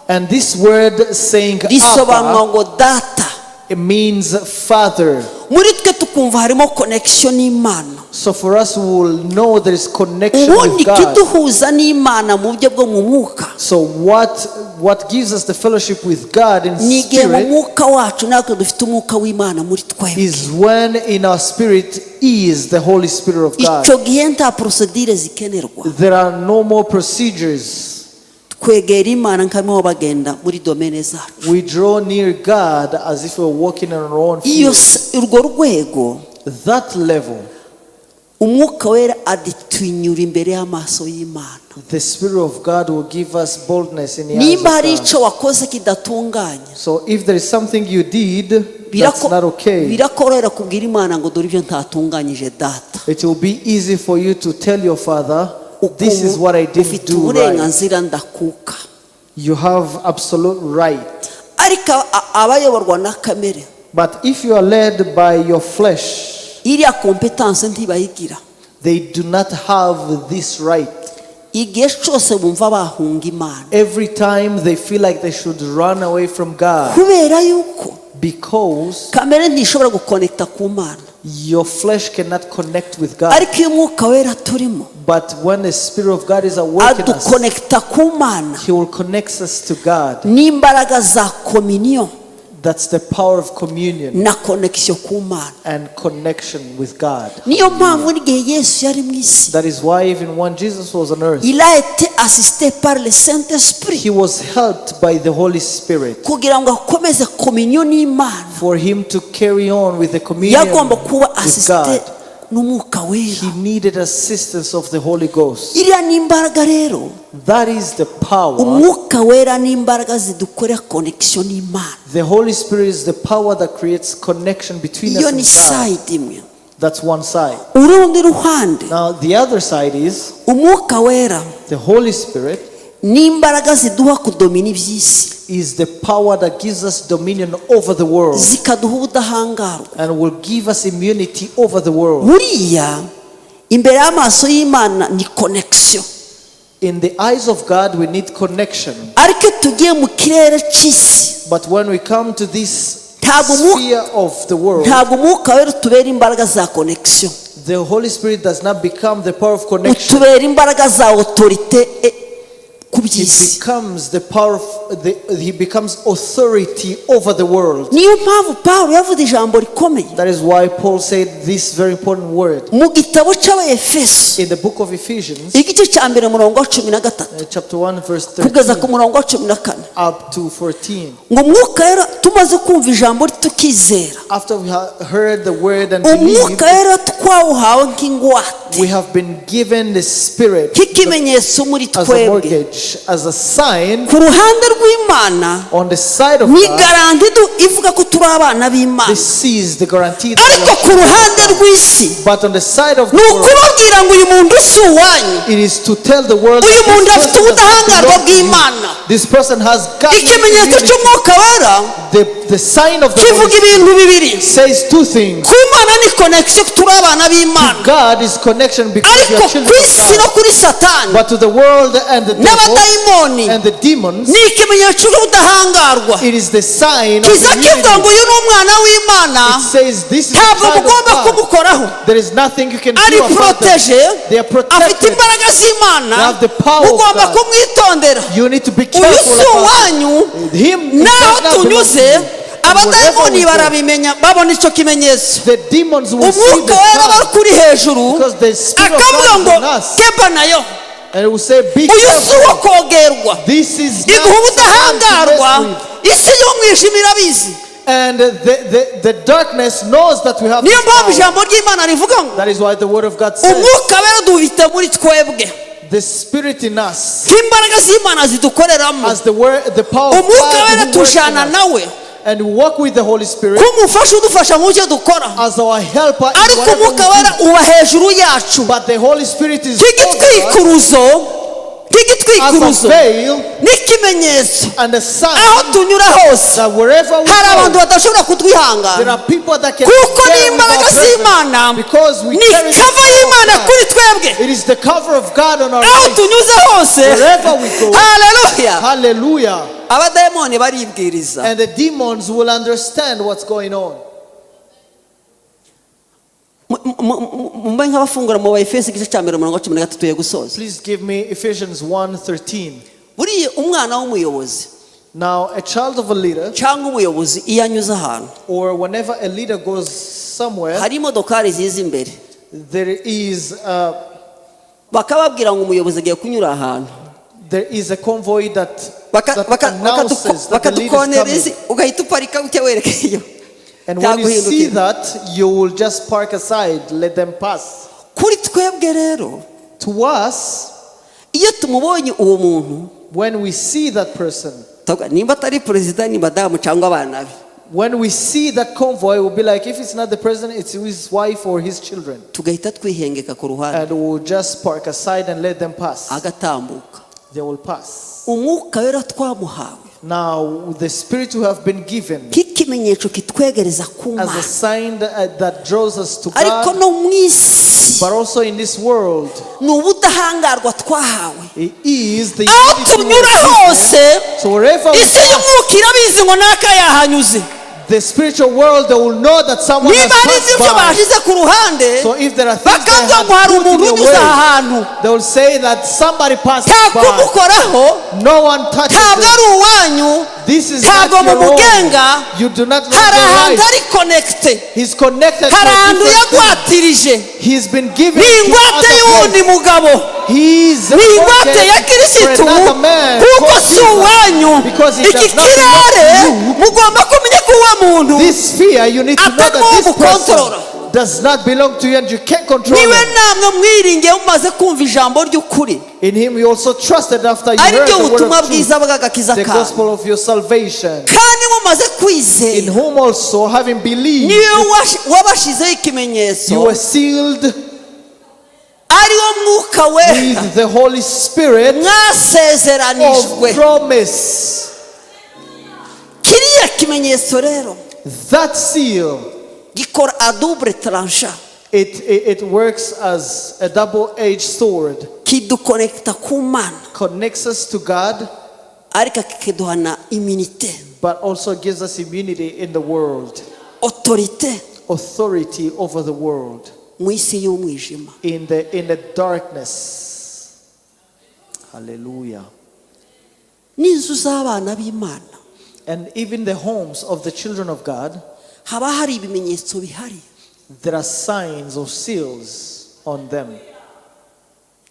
B: And this word saying
A: risobanura
B: Abba,
A: ngo Data.
B: It means Father.
A: Muri twe tukumva harimo connection n'Imana.
B: So for us, we will know there is connection
A: Ubundi
B: with God.
A: ikiduhuza n'Imana mu buryo bwo mu mwuka
B: So what What gives us the fellowship with God in
A: Ni igihe mu
B: spirit
A: mwuka wacu natwe dufite umwuka w'Imana muri twebwe.
B: Is when in our spirit is the Holy Spirit of God.
A: Icyo gihe nta procédure zikenerwa.
B: There are no more procedures.
A: Twegera Imana nk'aho bagenda muri domaine zacu.
B: We draw near God as if we were walking on our own
A: Iyo
B: field.
A: Urwo rwego,
B: That level,
A: Umwuka Wera adutinyura imbere y'amaso y'Imana.
B: The Spirit of God will give us boldness in the eyes
A: Nimba
B: of
A: hari
B: God.
A: icyo wakoze kidatunganye,
B: So if there is something you did that's not okay,
A: birakorohera kubwira Imana ngo dore ibyo ntatunganyije, Data.
B: It will be easy for you to tell your Father, "This is what I didn't
A: Ufite
B: do right."
A: uburenganzira ndakuka.
B: You have absolute right.
A: Ariko abayoborwa na kamere,
B: But if you are led by your flesh,
A: iriya compétence ntibayigira.
B: They do not have this right.
A: Igihe cyose bumva bahunga Imana,
B: Every time they feel like they should run away from God
A: kubera yuko
B: because
A: kamere ntishobora gukonekita ku Mana.
B: Your flesh cannot connect with God.
A: Ariko iyo Umwuka Wera turimo
B: But when the Spirit of God is awakened us,
A: adukonekita ku Mana
B: He will connect us to God.
A: n'imbaraga za communion
B: That's the power of communion
A: na connexion ku Mana.
B: And connection with God.
A: Niyo mpamvu n'igihe Yesu yari mu isi,
B: That is why even when Jesus was on earth,
A: il a été assisté par le Saint-Esprit
B: he was helped by the Holy Spirit
A: kugira ngo akomeze communion n'Imana.
B: For him to carry on with the communion
A: Yagomba kuba
B: with
A: assisté
B: God.
A: n'Umwuka Wera.
B: He needed assistance of the Holy Ghost.
A: Iriya ni imbaraga rero.
B: That is the power.
A: Umwuka Wera ni imbaraga zidukorera connexion n'Imana.
B: The Holy Spirit is the power that creates connection between us
A: Iyo
B: and
A: ni
B: God.
A: side imwe.
B: That's one side.
A: Urundi ruhande,
B: Now, the other side is
A: Umwuka Wera
B: the Holy Spirit
A: ni imbaraga ziduha kudomina iby'isi,
B: is the power that gives us dominion over the world
A: zikaduha ubudahangarwa.
B: And will give us immunity over the world.
A: Buriya imbere y'amaso y'Imana ni connexion.
B: In the eyes of God, we need connection.
A: Ariko iyo tugiye mu kirere cy'isi,
B: But when we come to this
A: Ntabwo
B: sphere of the world,
A: ntabwo Umwuka Wera utubera imbaraga za connexion,
B: the Holy Spirit does not become the power of connection.
A: utubera imbaraga za autorité ku
B: He
A: by'isi.
B: becomes the power of the, he becomes authority over the world.
A: Niyo mpamvu Pawulo yavuze ijambo rikomeye
B: That is why Paul said this very important word
A: mu gitabo cy'Abayefeso,
B: in the book of Ephesians,
A: igice cya mbere, umurongo wa 13
B: chapter 1, verse
A: kugeza ku
B: 13
A: murongo wa 14,
B: up to 14.
A: Ngo Umwuka rero tumaze kumva ijambo tukizera,
B: After we have heard the word and believed,
A: Umwuka rero twawuhawe nk'ingwate,
B: we have been given the Spirit
A: nk'ikimenyetso muri
B: as a
A: twebwe.
B: Mortgage, as a sign
A: Ku ruhande rw'Imana
B: on the side of
A: ni
B: God.
A: garantie ivuga ko turi abana b'Imana.
B: This is the guarantee that we
A: Ariko
B: are
A: ku ruhande rw'isi,
B: But on the side of
A: ni
B: the world,
A: ukubabwira ngo uyu muntu si uwanyu.
B: It is to tell the world
A: Uyu
B: that
A: muntu
B: this
A: afite
B: person does not
A: ubudahangarwa
B: belong to you.
A: bw'Imana.
B: This person has God's
A: Ikimenyetso
B: immunity.
A: cy'Umwuka Wera
B: The sign of the Holy
A: kivuga
B: Spirit
A: ibintu bibiri.
B: Says two things.
A: Ku Mana ni connexion, turi abana b'Imana.
B: God is connection because we
A: Ariko
B: are
A: ku
B: children of
A: isi
B: God.
A: no kuri Satani
B: But to the world and the devil
A: n'abadayimoni
B: and the demons,
A: ni ikimenyetso cy'ubudahangarwa.
B: It is the sign of
A: Kiza kivuga ngo
B: immunity.
A: uyu ni umwana w'Imana,
B: It says this is the
A: ntabwo
B: child of
A: mugomba
B: God.
A: kumukoraho.
B: There is nothing you can
A: Ari
B: do about them.
A: protégé,
B: They are
A: afite
B: protected.
A: imbaraga z'Imana,
B: They have the power of
A: mugomba
B: God.
A: kumwitondera.
B: You need to be
A: Uyu
B: careful
A: si
B: about
A: uwanyu.
B: him. He
A: Naho
B: does not belong to
A: tunyuze,
B: you. And wherever
A: abadayimoni
B: we go,
A: barabimenya, babona icyo kimenyetso.
B: the demons will see
A: Umwuka
B: the
A: Wera
B: sign
A: aba kuri hejuru
B: because the Spirit of
A: akavuga
B: God
A: ngo
B: is on us.
A: keba nayo,
B: And it will say, "Be
A: uyu si uwo
B: careful.
A: kogerwa.
B: This is not
A: Iguha
B: someone to
A: ubudahangarwa.
B: mess with."
A: Isi y'umwijima irabizi.
B: And the darkness knows that we have
A: Niyo
B: this
A: mpamvu
B: power.
A: ijambo ry'Imana rivuga ngo
B: That is why the word of God says
A: Umwuka Wera duhita muri twebwe
B: the Spirit in us,
A: nk'imbaraga z'Imana zidukoreramo.
B: As the word, the power of
A: Umwuka
B: God
A: Wera
B: who works in
A: tujana
B: us,
A: nawe
B: and we walk with the Holy Spirit
A: nk'umufasha udufasha mu byo dukora.
B: As our helper in
A: Ariko
B: whatever we
A: Umwuka Wera
B: do.
A: uba hejuru yacu
B: But the Holy Spirit is over us
A: nk'igitwikuruzo,
B: as a
A: nk'igitwikuruzo
B: veil
A: n'ikimenyetso.
B: And a sign
A: Aho tunyura hose
B: that wherever we
A: hari abantu
B: go,
A: badashobora kutwihangana,
B: there are people that can
A: kuko
B: bear with
A: n'imbaraga
B: our presence
A: z'Imana
B: because we
A: ni
B: carry the
A: cover
B: power of
A: y'Imana
B: God.
A: kuri twebwe.
B: It is the cover of God on our
A: Aho
B: life.
A: tunyuze hose,
B: Wherever we go.
A: haleluya,
B: Hallelujah.
A: abadayimoni baribwiriza.
B: And the demons will understand what's going on.
A: Mube nk'abafungura mu Baefeso igice cya mbere, umurongo wa 13 yo gusoza.
B: Please give me Ephesians 1:13.
A: Buriya umwana w'umuyobozi,
B: Now, a child of a leader,
A: cyangwa umuyobozi iyo anyuze ahantu,
B: or whenever a leader goes somewhere,
A: hari imodokari ziza imbere,
B: there is a,
A: bakababwira ngo umuyobozi agiye kunyura ahantu,
B: there is a convoy that, that announces that the leader is
A: bakadukonera izi
B: coming.
A: Ugahita uparika gutya werekeye.
B: And when you see
A: Ntaguhindukira.
B: That, you will just park aside, let them pass.
A: Kuri twebwe rero,
B: To us,
A: iyo tumubonye uwo muntu,
B: when we see that person,
A: tuvuga, nimba atari perezida ni madamu cyangwa abana be.
B: When we see that convoy, we'll be like, if it's not the president, it's his wife or his children.
A: Tugahita twihengeka ku ruhande,
B: And we'll just park aside and let them pass.
A: Agatambuka.
B: They will pass.
A: Umwuka wera twamuhawe
B: Now, the Spirit we have been given
A: nk'ikimenyetso kitwegereza ku
B: as a
A: Mana,
B: sign that draws us to
A: ariko
B: God,
A: no mu isi
B: but also in this world,
A: ni ubudahangarwa twahawe.
B: It is the
A: Aho
B: unity we
A: tunyura
B: have.
A: hose,
B: So wherever we
A: isi
B: pass,
A: y'umwuka irabizi ngo naka yahanyuze.
B: The spiritual world, they will know that someone has
A: Niba hari
B: passed
A: ibyo
B: by.
A: bashyize ku ruhande,
B: So if there are things they
A: bakavuga
B: have
A: ngo hari
B: put in
A: umuntu
B: their
A: unyuze aha
B: way,
A: hantu,
B: they will say that somebody passed
A: nta
B: by.
A: kumukoraho,
B: No one touches
A: ntabwo
B: them.
A: ari uwanyu,
B: This is
A: ntabwo
B: not your
A: mumugenga.
B: own. You do not run
A: Hari
B: your
A: ahantu
B: life.
A: ari connecté,
B: He's connected to
A: hari
B: a
A: ahantu
B: different thing.
A: yagwatirije.
B: He's been given
A: Ni
B: to
A: ingwate
B: other
A: y'uwundi
B: place.
A: mugabo,
B: He's
A: ni ingwate
B: working
A: ya
B: for
A: Kirisitu,
B: another man
A: kuko
B: called
A: si
B: Jesus.
A: uwanyu.
B: Because he
A: Iki
B: does not belong
A: kirere
B: to you.
A: mugomba kumenya ko uwo muntu
B: This sphere, you need to know that
A: atari
B: this person
A: umukontorora.
B: Does not belong to you and you can't control
A: Niwe
B: him.
A: namwe mwiringiye mumaze kumva ijambo ry'ukuri,
B: In him you also trusted after you
A: ari
B: heard
A: ryo
B: the word
A: butumwa
B: of truth,
A: bwiza bw'agakiza
B: the
A: kawe,
B: gospel of your salvation.
A: Kandi mumaze
B: In
A: kwizera,
B: whom also, having believed,
A: niwe wabashizeho ikimenyetso,
B: you were sealed
A: ari wo Mwuka Wera
B: with the Holy Spirit
A: mwasezeranijwe.
B: Of promise.
A: Kiriya kimenyetso rero
B: That seal,
A: gikora à double tranchant.
B: it works as a double-edged sword,
A: Kidukonekita ku Mana,
B: connects us to God,
A: ariko kikiduha na immunité,
B: but also gives us immunity in the world,
A: autorité
B: authority over the world,
A: mu isi y'umwijima.
B: in the darkness. Hallelujah.
A: N'inzu z'abana b'Imana,
B: And even the homes of the children of God,
A: haba hari ibimenyetso bihari.
B: There are signs or seals on them.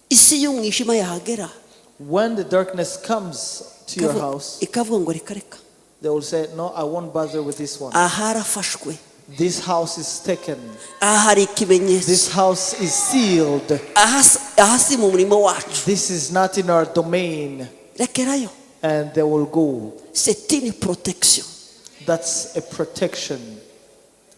A: Isi y'umwijima yahagera,
B: When the darkness comes to your house,
A: ikavuga ngo reka reka,
B: they will say, "No, I won't bother with this one.
A: Aha harafashwe,
B: This house is taken.
A: Aha hari ikimenyetso,
B: This house is sealed.
A: Aha si mu murimo wacu,
B: This is not in our domain."
A: rekerayo.
B: And they will go.
A: C'est une protection.
B: That's a protection.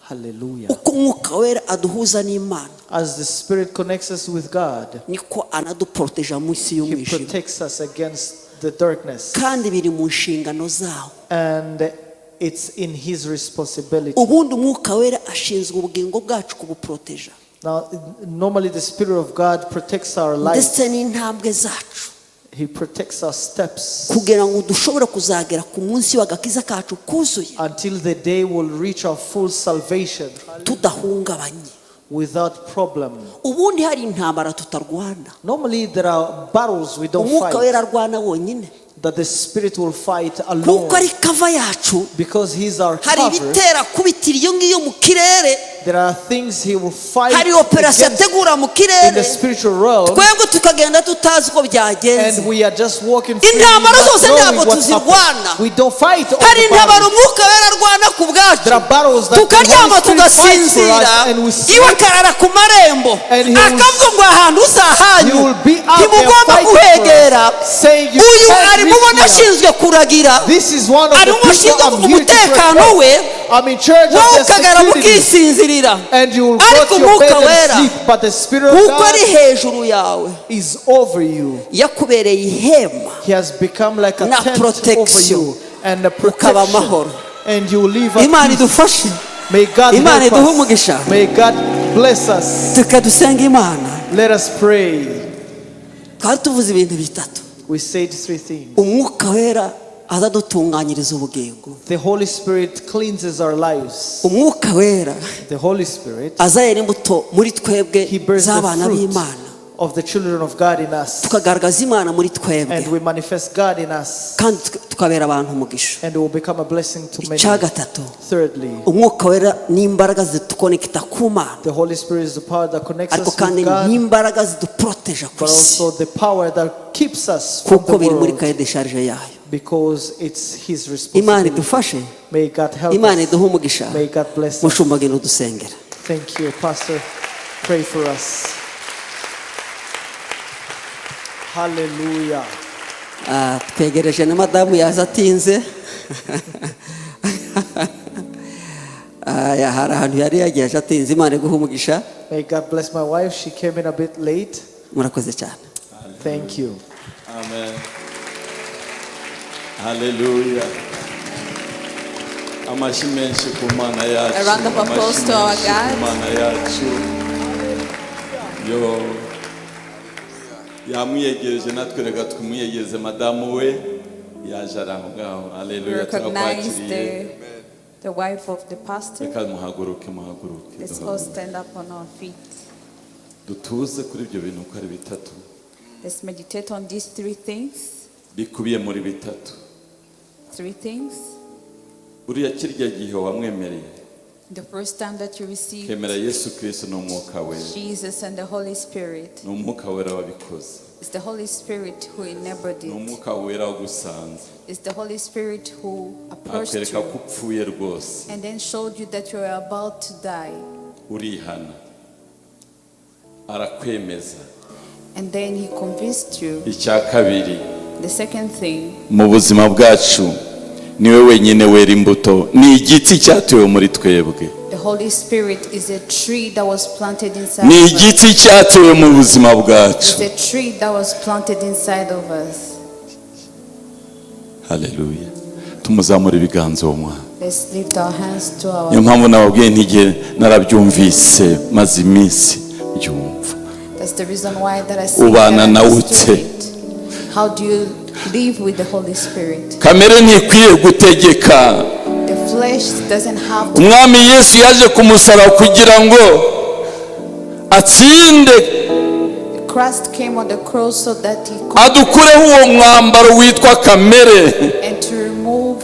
B: Hallelujah.
A: Uko Umwuka Wera aduhuza n'Imana,
B: As the Spirit connects us with God,
A: niko anaduporoteja mu isi
B: He
A: y'umwijima.
B: Protects us against the darkness.
A: Kandi biri mu nshingano zawo.
B: And it's in His responsibility.
A: Ubundi Umwuka Wera ashinzwe ubugingo bwacu kubuporoteja,
B: Now, normally the Spirit of God protects our life.
A: Ndetse n'intambwe zacu,
B: He protects our steps
A: kugira ngo dushobore kuzagera ku munsi w'agakiza kacu kuzuye
B: until the day will reach our full salvation
A: tudahungabanye.
B: Without problem.
A: Ubundi hari intambara tutarwana,
B: Normally, there are battles we don't
A: Umwuka
B: fight,
A: Wera arwana wonyine,
B: that the Spirit will fight alone
A: kuko ari cover yacu.
B: Because He's our
A: Hari
B: cover.
A: ibitera kubitira iyo ngiyo mu kirere,
B: There are things He will fight
A: hari operasiyo
B: against
A: ategura mu
B: in
A: kirere,
B: the spiritual realm,
A: twebwe tukagenda tutazi uko byagenze.
B: and we are just walking free,
A: Intambara
B: not
A: zose
B: knowing
A: ntabwo
B: what
A: tuzirwana.
B: happened. We don't fight all
A: Hari
B: the
A: intambara
B: battles.
A: Umwuka Wera arwana ku bwacu,
B: There are battles that the
A: tukaryama
B: Holy Spirit fights for
A: tugasinzira,
B: us, and we sleep.
A: iwe akarara ku marembo,
B: And He will-
A: akavuga ngo ahantu uzahanyu
B: He will be out there
A: ntimugomba
B: fighting for
A: kuhegera.
B: Us, saying you
A: Uyu
B: can't
A: ari
B: reach
A: mubona
B: here.
A: ashinzwe kuragira,
B: This is one of the
A: arimo
B: people
A: ashinzwe
B: I'm here to
A: umutekano
B: protect.
A: we,
B: I'm in charge of
A: wowe
B: their
A: ukagara
B: security.
A: mukisinzirira.
B: And you will go
A: Ariko
B: to your
A: Umwuka
B: bed
A: Wera,
B: and sleep, but the Spirit of
A: kuko ari
B: God
A: hejuru yawe,
B: is over you.
A: yakubereye ihema
B: He has become like a
A: na
B: tent over
A: protection.
B: you and a
A: Ukaba
B: protection.
A: amahoro.
B: And you will live at
A: Imana
B: peace.
A: idufashe.
B: May God
A: Imana
B: help
A: iduhe
B: us.
A: umugisha.
B: May God bless us.
A: Reka dusenge Imana.
B: Let us pray.
A: Twari tuvuze ibintu bitatu.
B: We said three things.
A: Umwuka Wera azadutunganyiriza ubugingo.
B: The Holy Spirit cleanses our lives.
A: Umwuka Wera
B: The Holy Spirit,
A: azayera imbuto muri twebwe
B: He bears the
A: z'abana
B: fruit
A: b'Imana.
B: Of the children of God in us.
A: Tukagaragaza Imana muri twebwe.
B: And we manifest God in us.
A: Kandi tukabera abantu umugisha.
B: And we will become a blessing to many.
A: Icya gatatu,
B: Thirdly,
A: Umwuka Wera n'imbaraga ziduconnecta ku Mana,
B: the Holy Spirit is the power that connects
A: ariko
B: us
A: kandi
B: with God,
A: n'imbaraga ziduproteja ku
B: but
A: isi,
B: also the power that keeps us from
A: kuko
B: the
A: biri muri
B: world
A: cahier de charge yayo.
B: Because it's His
A: Imana
B: responsibility.
A: idufashe.
B: May God help
A: Imana
B: us.
A: iduhe umugisha.
B: May God bless us.
A: Mushumba, ngwino dusengera.
B: Thank you, Pastor. Pray for us. Hallelujah.
A: Ah, twegereje na madamu yaza atinze. Ah, hari ahantu yari yagiye aje atinze. Imana iguhe umugisha.
B: May God bless my wife. She came in a bit late.
A: Murakoze cyane.
B: Thank you.
C: Amen. Haleluya. Amashyi menshi ku Mana yacu.
D: A round of applause
C: Amashyi
D: to our
C: menshi ku
D: God.
C: Mana yacu. Yo. Yamwiyegereje, natwe reka tumwiyegereze madamu we yaje ari aho ngaho.
D: We
C: Haleluya.
D: recognize
C: Turakwakiriye.
D: the wife of the pastor.
C: Reka muhaguruke, muhaguruke.
D: Let's all stand up on our feet.
C: Dutuze kuri ibyo bintu uko ari bitatu.
D: Let's meditate on these three things.
C: Bikubiye muri bitatu.
D: Three things.
C: Uriya kirya gihe wamwemereye,
D: The first time that you received
C: kemera Yesu Kirisito n'Umwuka Wera,
D: Jesus and the Holy Spirit,
C: ni Umwuka Wera wabikoze.
D: It's the Holy Spirit who enabled
C: Ni
D: it.
C: Umwuka Wera wagusanze,
D: It's the Holy Spirit who approached
C: akwereka ko
D: you
C: upfuye rwose,
D: and then showed you that you are about to die.
C: Urihana, arakwemeza.
D: And then he convinced you.
C: Icya kabiri,
D: The second thing,
C: mu buzima bwacu niwe wenyine wera imbuto, ni igiti cyatewe muri twebwe.
D: The Holy Spirit is a tree that was planted inside
C: Ni
D: of us.
C: igiti cyatewe mu buzima bwacu.
D: It's a tree that was planted inside of us.
C: Haleluya, tumuzamura ibiganza uwo mwana.
D: Let's lift our hands to our
C: Niyo mpamvu nababwiye ntigihe narabyumvise, maze iminsi mbyumva.
D: That's the reason why that I said
C: Ubana
D: that I
C: nawe
D: understood
C: ute?
D: it. How do you live with the Holy Spirit?
C: Kamere ntikwiye gutegeka.
D: The flesh doesn't have to.
C: Umwami Yesu yaje ku musaraba kugira ngo atsinde,
D: Christ came on the cross so that he could
C: adukureho uwo mwambaro witwa kamere,
D: and to remove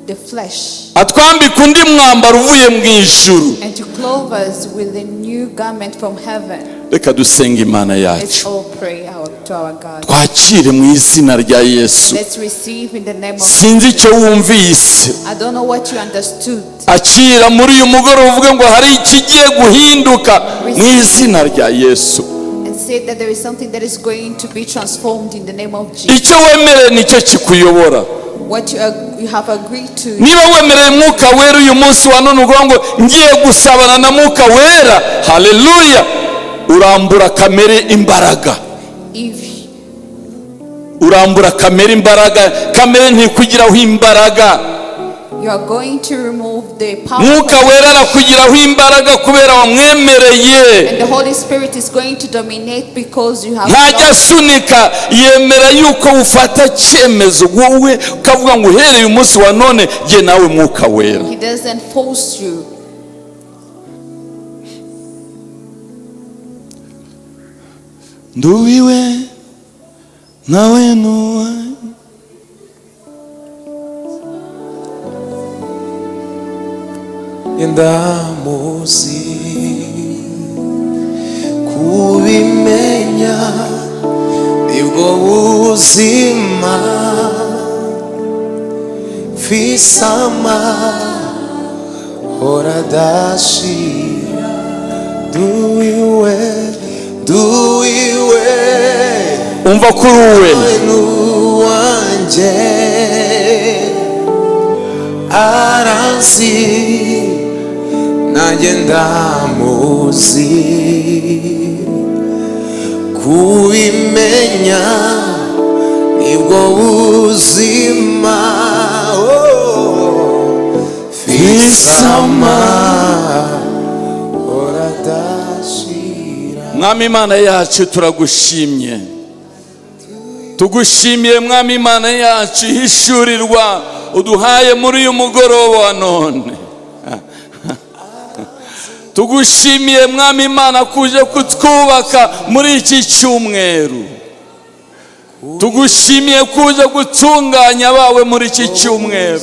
D: the flesh
C: atwambika undi mwambaro uvuye mu ijuru.
D: And to clothe us with a new garment from heaven.
C: Reka dusenga Imana
D: Let's
C: yacu.
D: all pray to our God.
C: Twakire mu izina rya Yesu.
D: Let's receive in the name of
C: Sinzi icyo wumvise.
D: I don't know what you understood.
C: Akira muri uyu mugoroba uvuge ngo hari ikigiye guhinduka mu izina rya Yesu.
D: And say that there is something that is going to be transformed in the name of Jesus.
C: Icyo wemereye nicyo kikuyobora.
D: What you have agreed to,
C: Niba wemereye Mwuka Wera uyu munsi wa none, uvuga ngo ngiye gusabana na Mwuka Wera, haleluya, urambura kamere imbaraga.
D: If
C: Urambura kamere imbaraga, kamere ntikugiraho imbaraga.
D: you are going to remove the power
C: Mwuka Wera arakugiraho imbaraga kubera wamwemereye.
D: And the Holy Spirit is going to dominate because you have
C: Ntajya asunika, yemera yuko ufata cyemezo wowe ukavuga ngo uhereye umunsi wa none jye nawe Mwuka Wera.
D: He doesn't force you.
C: Nduwiwe nawe nuwe.
E: Ndamuzi, kubimenya nibwo buzima, fisama horadashira, duwiwe, duwiwe.
C: Umva kuri uwe.
E: Wanjye aranzi, nanjye ndamuzi, kubimenya nibwo buzima, oh, fisama horadashira.
C: Mwami Imana yacu, turagushimye, tugushimiye Mwami Imana yacu ihishurirwa uduhaye muri uyu mugoroba wa none. Tugushimiye, Mwami Imana, kuje kutwubaka muri iki cyumweru. Tugushimiye kuje gutunganya abawe muri iki cyumweru.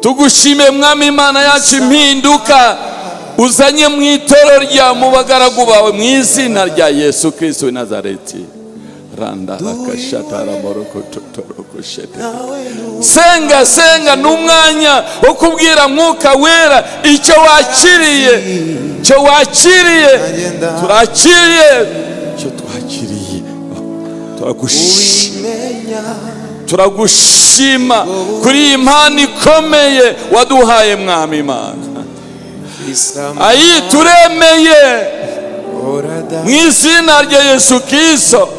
C: Tugushimiye, Mwami Imana yacu, impinduka uzanye mu itorero rya mu bagaragu bawe, mu izina rya Yesu Kristo w'i Nazareti. Randarakashataraborokototorokoshete. Senga, senga, ni umwanya wo kubwira Mwuka Wera icyo wakiriye, icyo wakiriye. Turakiriye icyo twakiriye. Turagushima, turagushima kuri iyi mpano ikomeye waduhaye, Mwami Imana. Ayi, turemeye mu izina rya Yesu Kristo.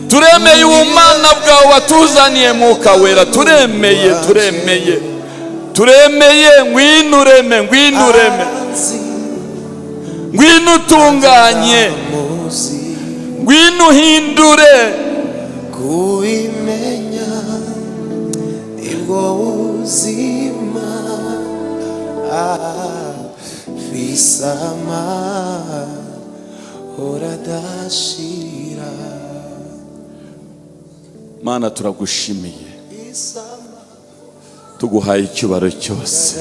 C: Turemeye ubumana bwawe watuzaniye, Mwuka Wera. Turemeye, turemeye, turemeye. Ngwino ureme, ngwino ureme, ngwino utunganye, ngwino uhindure.
E: Kubimenya nibwo buzima. Fisama horadashira.
C: Mana, turagushimiye, tuguhaye icyubahiro cyose.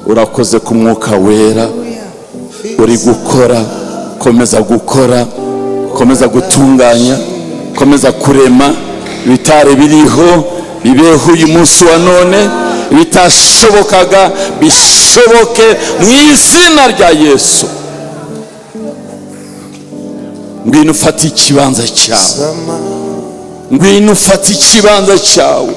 C: Urakoze ku Mwuka Wera uri gukora. Komeza gukora, komeza gutunganya, komeza kurema. Ibitari biriho bibeho uyu munsi wa none, ibitashobokaga bishoboke mu izina rya Yesu. Ngwino ufate ikibanza cyawe, ngwino ufate ikibanza cyawe,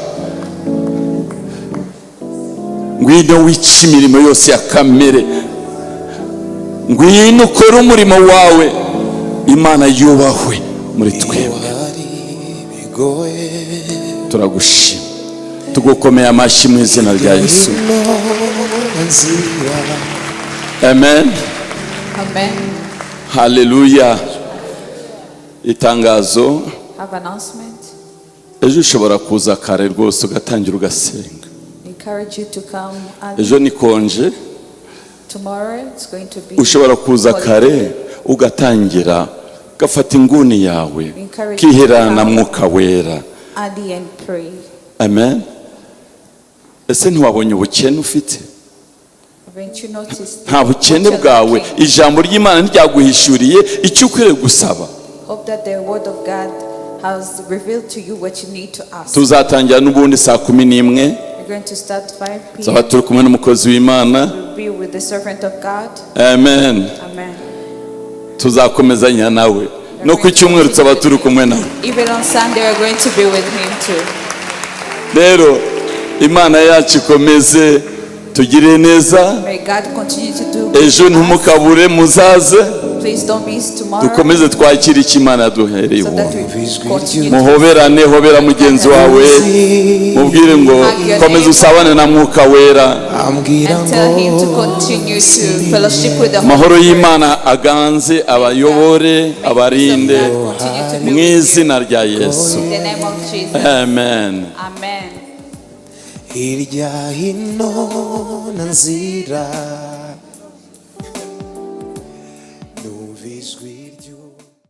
C: ngwino wice imirimo yose ya kamere, ngwino ukore umurimo wawe. Imana yubahwe muri twebwe.
E: Hari bigoye.
C: Turagushima, tugukomeye amashyi mu izina rya Yesu.
E: Nzira.
C: Amen.
D: Amen.
C: Haleluya. Itangazo.
D: Have announcement.
C: Ejo ushobora kuza kare rwose, ugatangira ugasenga.
D: Encourage you to come early.
C: Ejo ni congé.
D: Tomorrow it's going to be
C: Ushobora kuza
D: holiday.
C: kare, ugatangira, ugafata inguni yawe, ukiherana na Mwuka Wera.
D: Early and pray.
C: Amen. Ese ntiwabonye ubukene ufite?
D: Haven't you noticed
C: Nta bukene
D: what you're
C: bwawe?
D: lacking?
C: Ijambo ry'Imana ntiryaguhishuriye icyo ukwiriye gusaba?
D: Hope that the word of God has revealed to you what you need to ask.
C: Tuzatangira n'ubundi saa 11.
D: We're going to start 5
C: Tuzaba
D: p.m.
C: turi kumwe n'umukozi w'Imana.
D: We'll be with the servant of God.
C: Amen.
D: Amen.
C: Tuzakomezanya nawe no ku cyumweru, tuzaba turi kumwe nawe.
D: Even on Sunday, we're going to be with him too.
C: Rero Imana yacu ikomeze tugire neza.
D: May God continue to do good
C: Ejo
D: to us.
C: ntimukabure, muzaze.
D: Please don't miss tomorrow
C: Dukomeze twakire icyo Imana yaduhereye
D: so that
C: ubuntu.
D: we continue to
C: Muhoberane, hobera mugenzi wawe, mubwire ngo komeza usabane na Mwuka Wera.
E: Ambwira
D: and tell him to
E: ngo
D: continue to fellowship with the Holy
C: Amahoro
D: Spirit.
C: y'Imana aganze, abayobore, abarinde
D: Continue to be
C: mu
D: with you.
C: izina rya Yesu.
D: In the name of Jesus.
C: Amen.
D: Amen.
E: Hirya hino na nzira.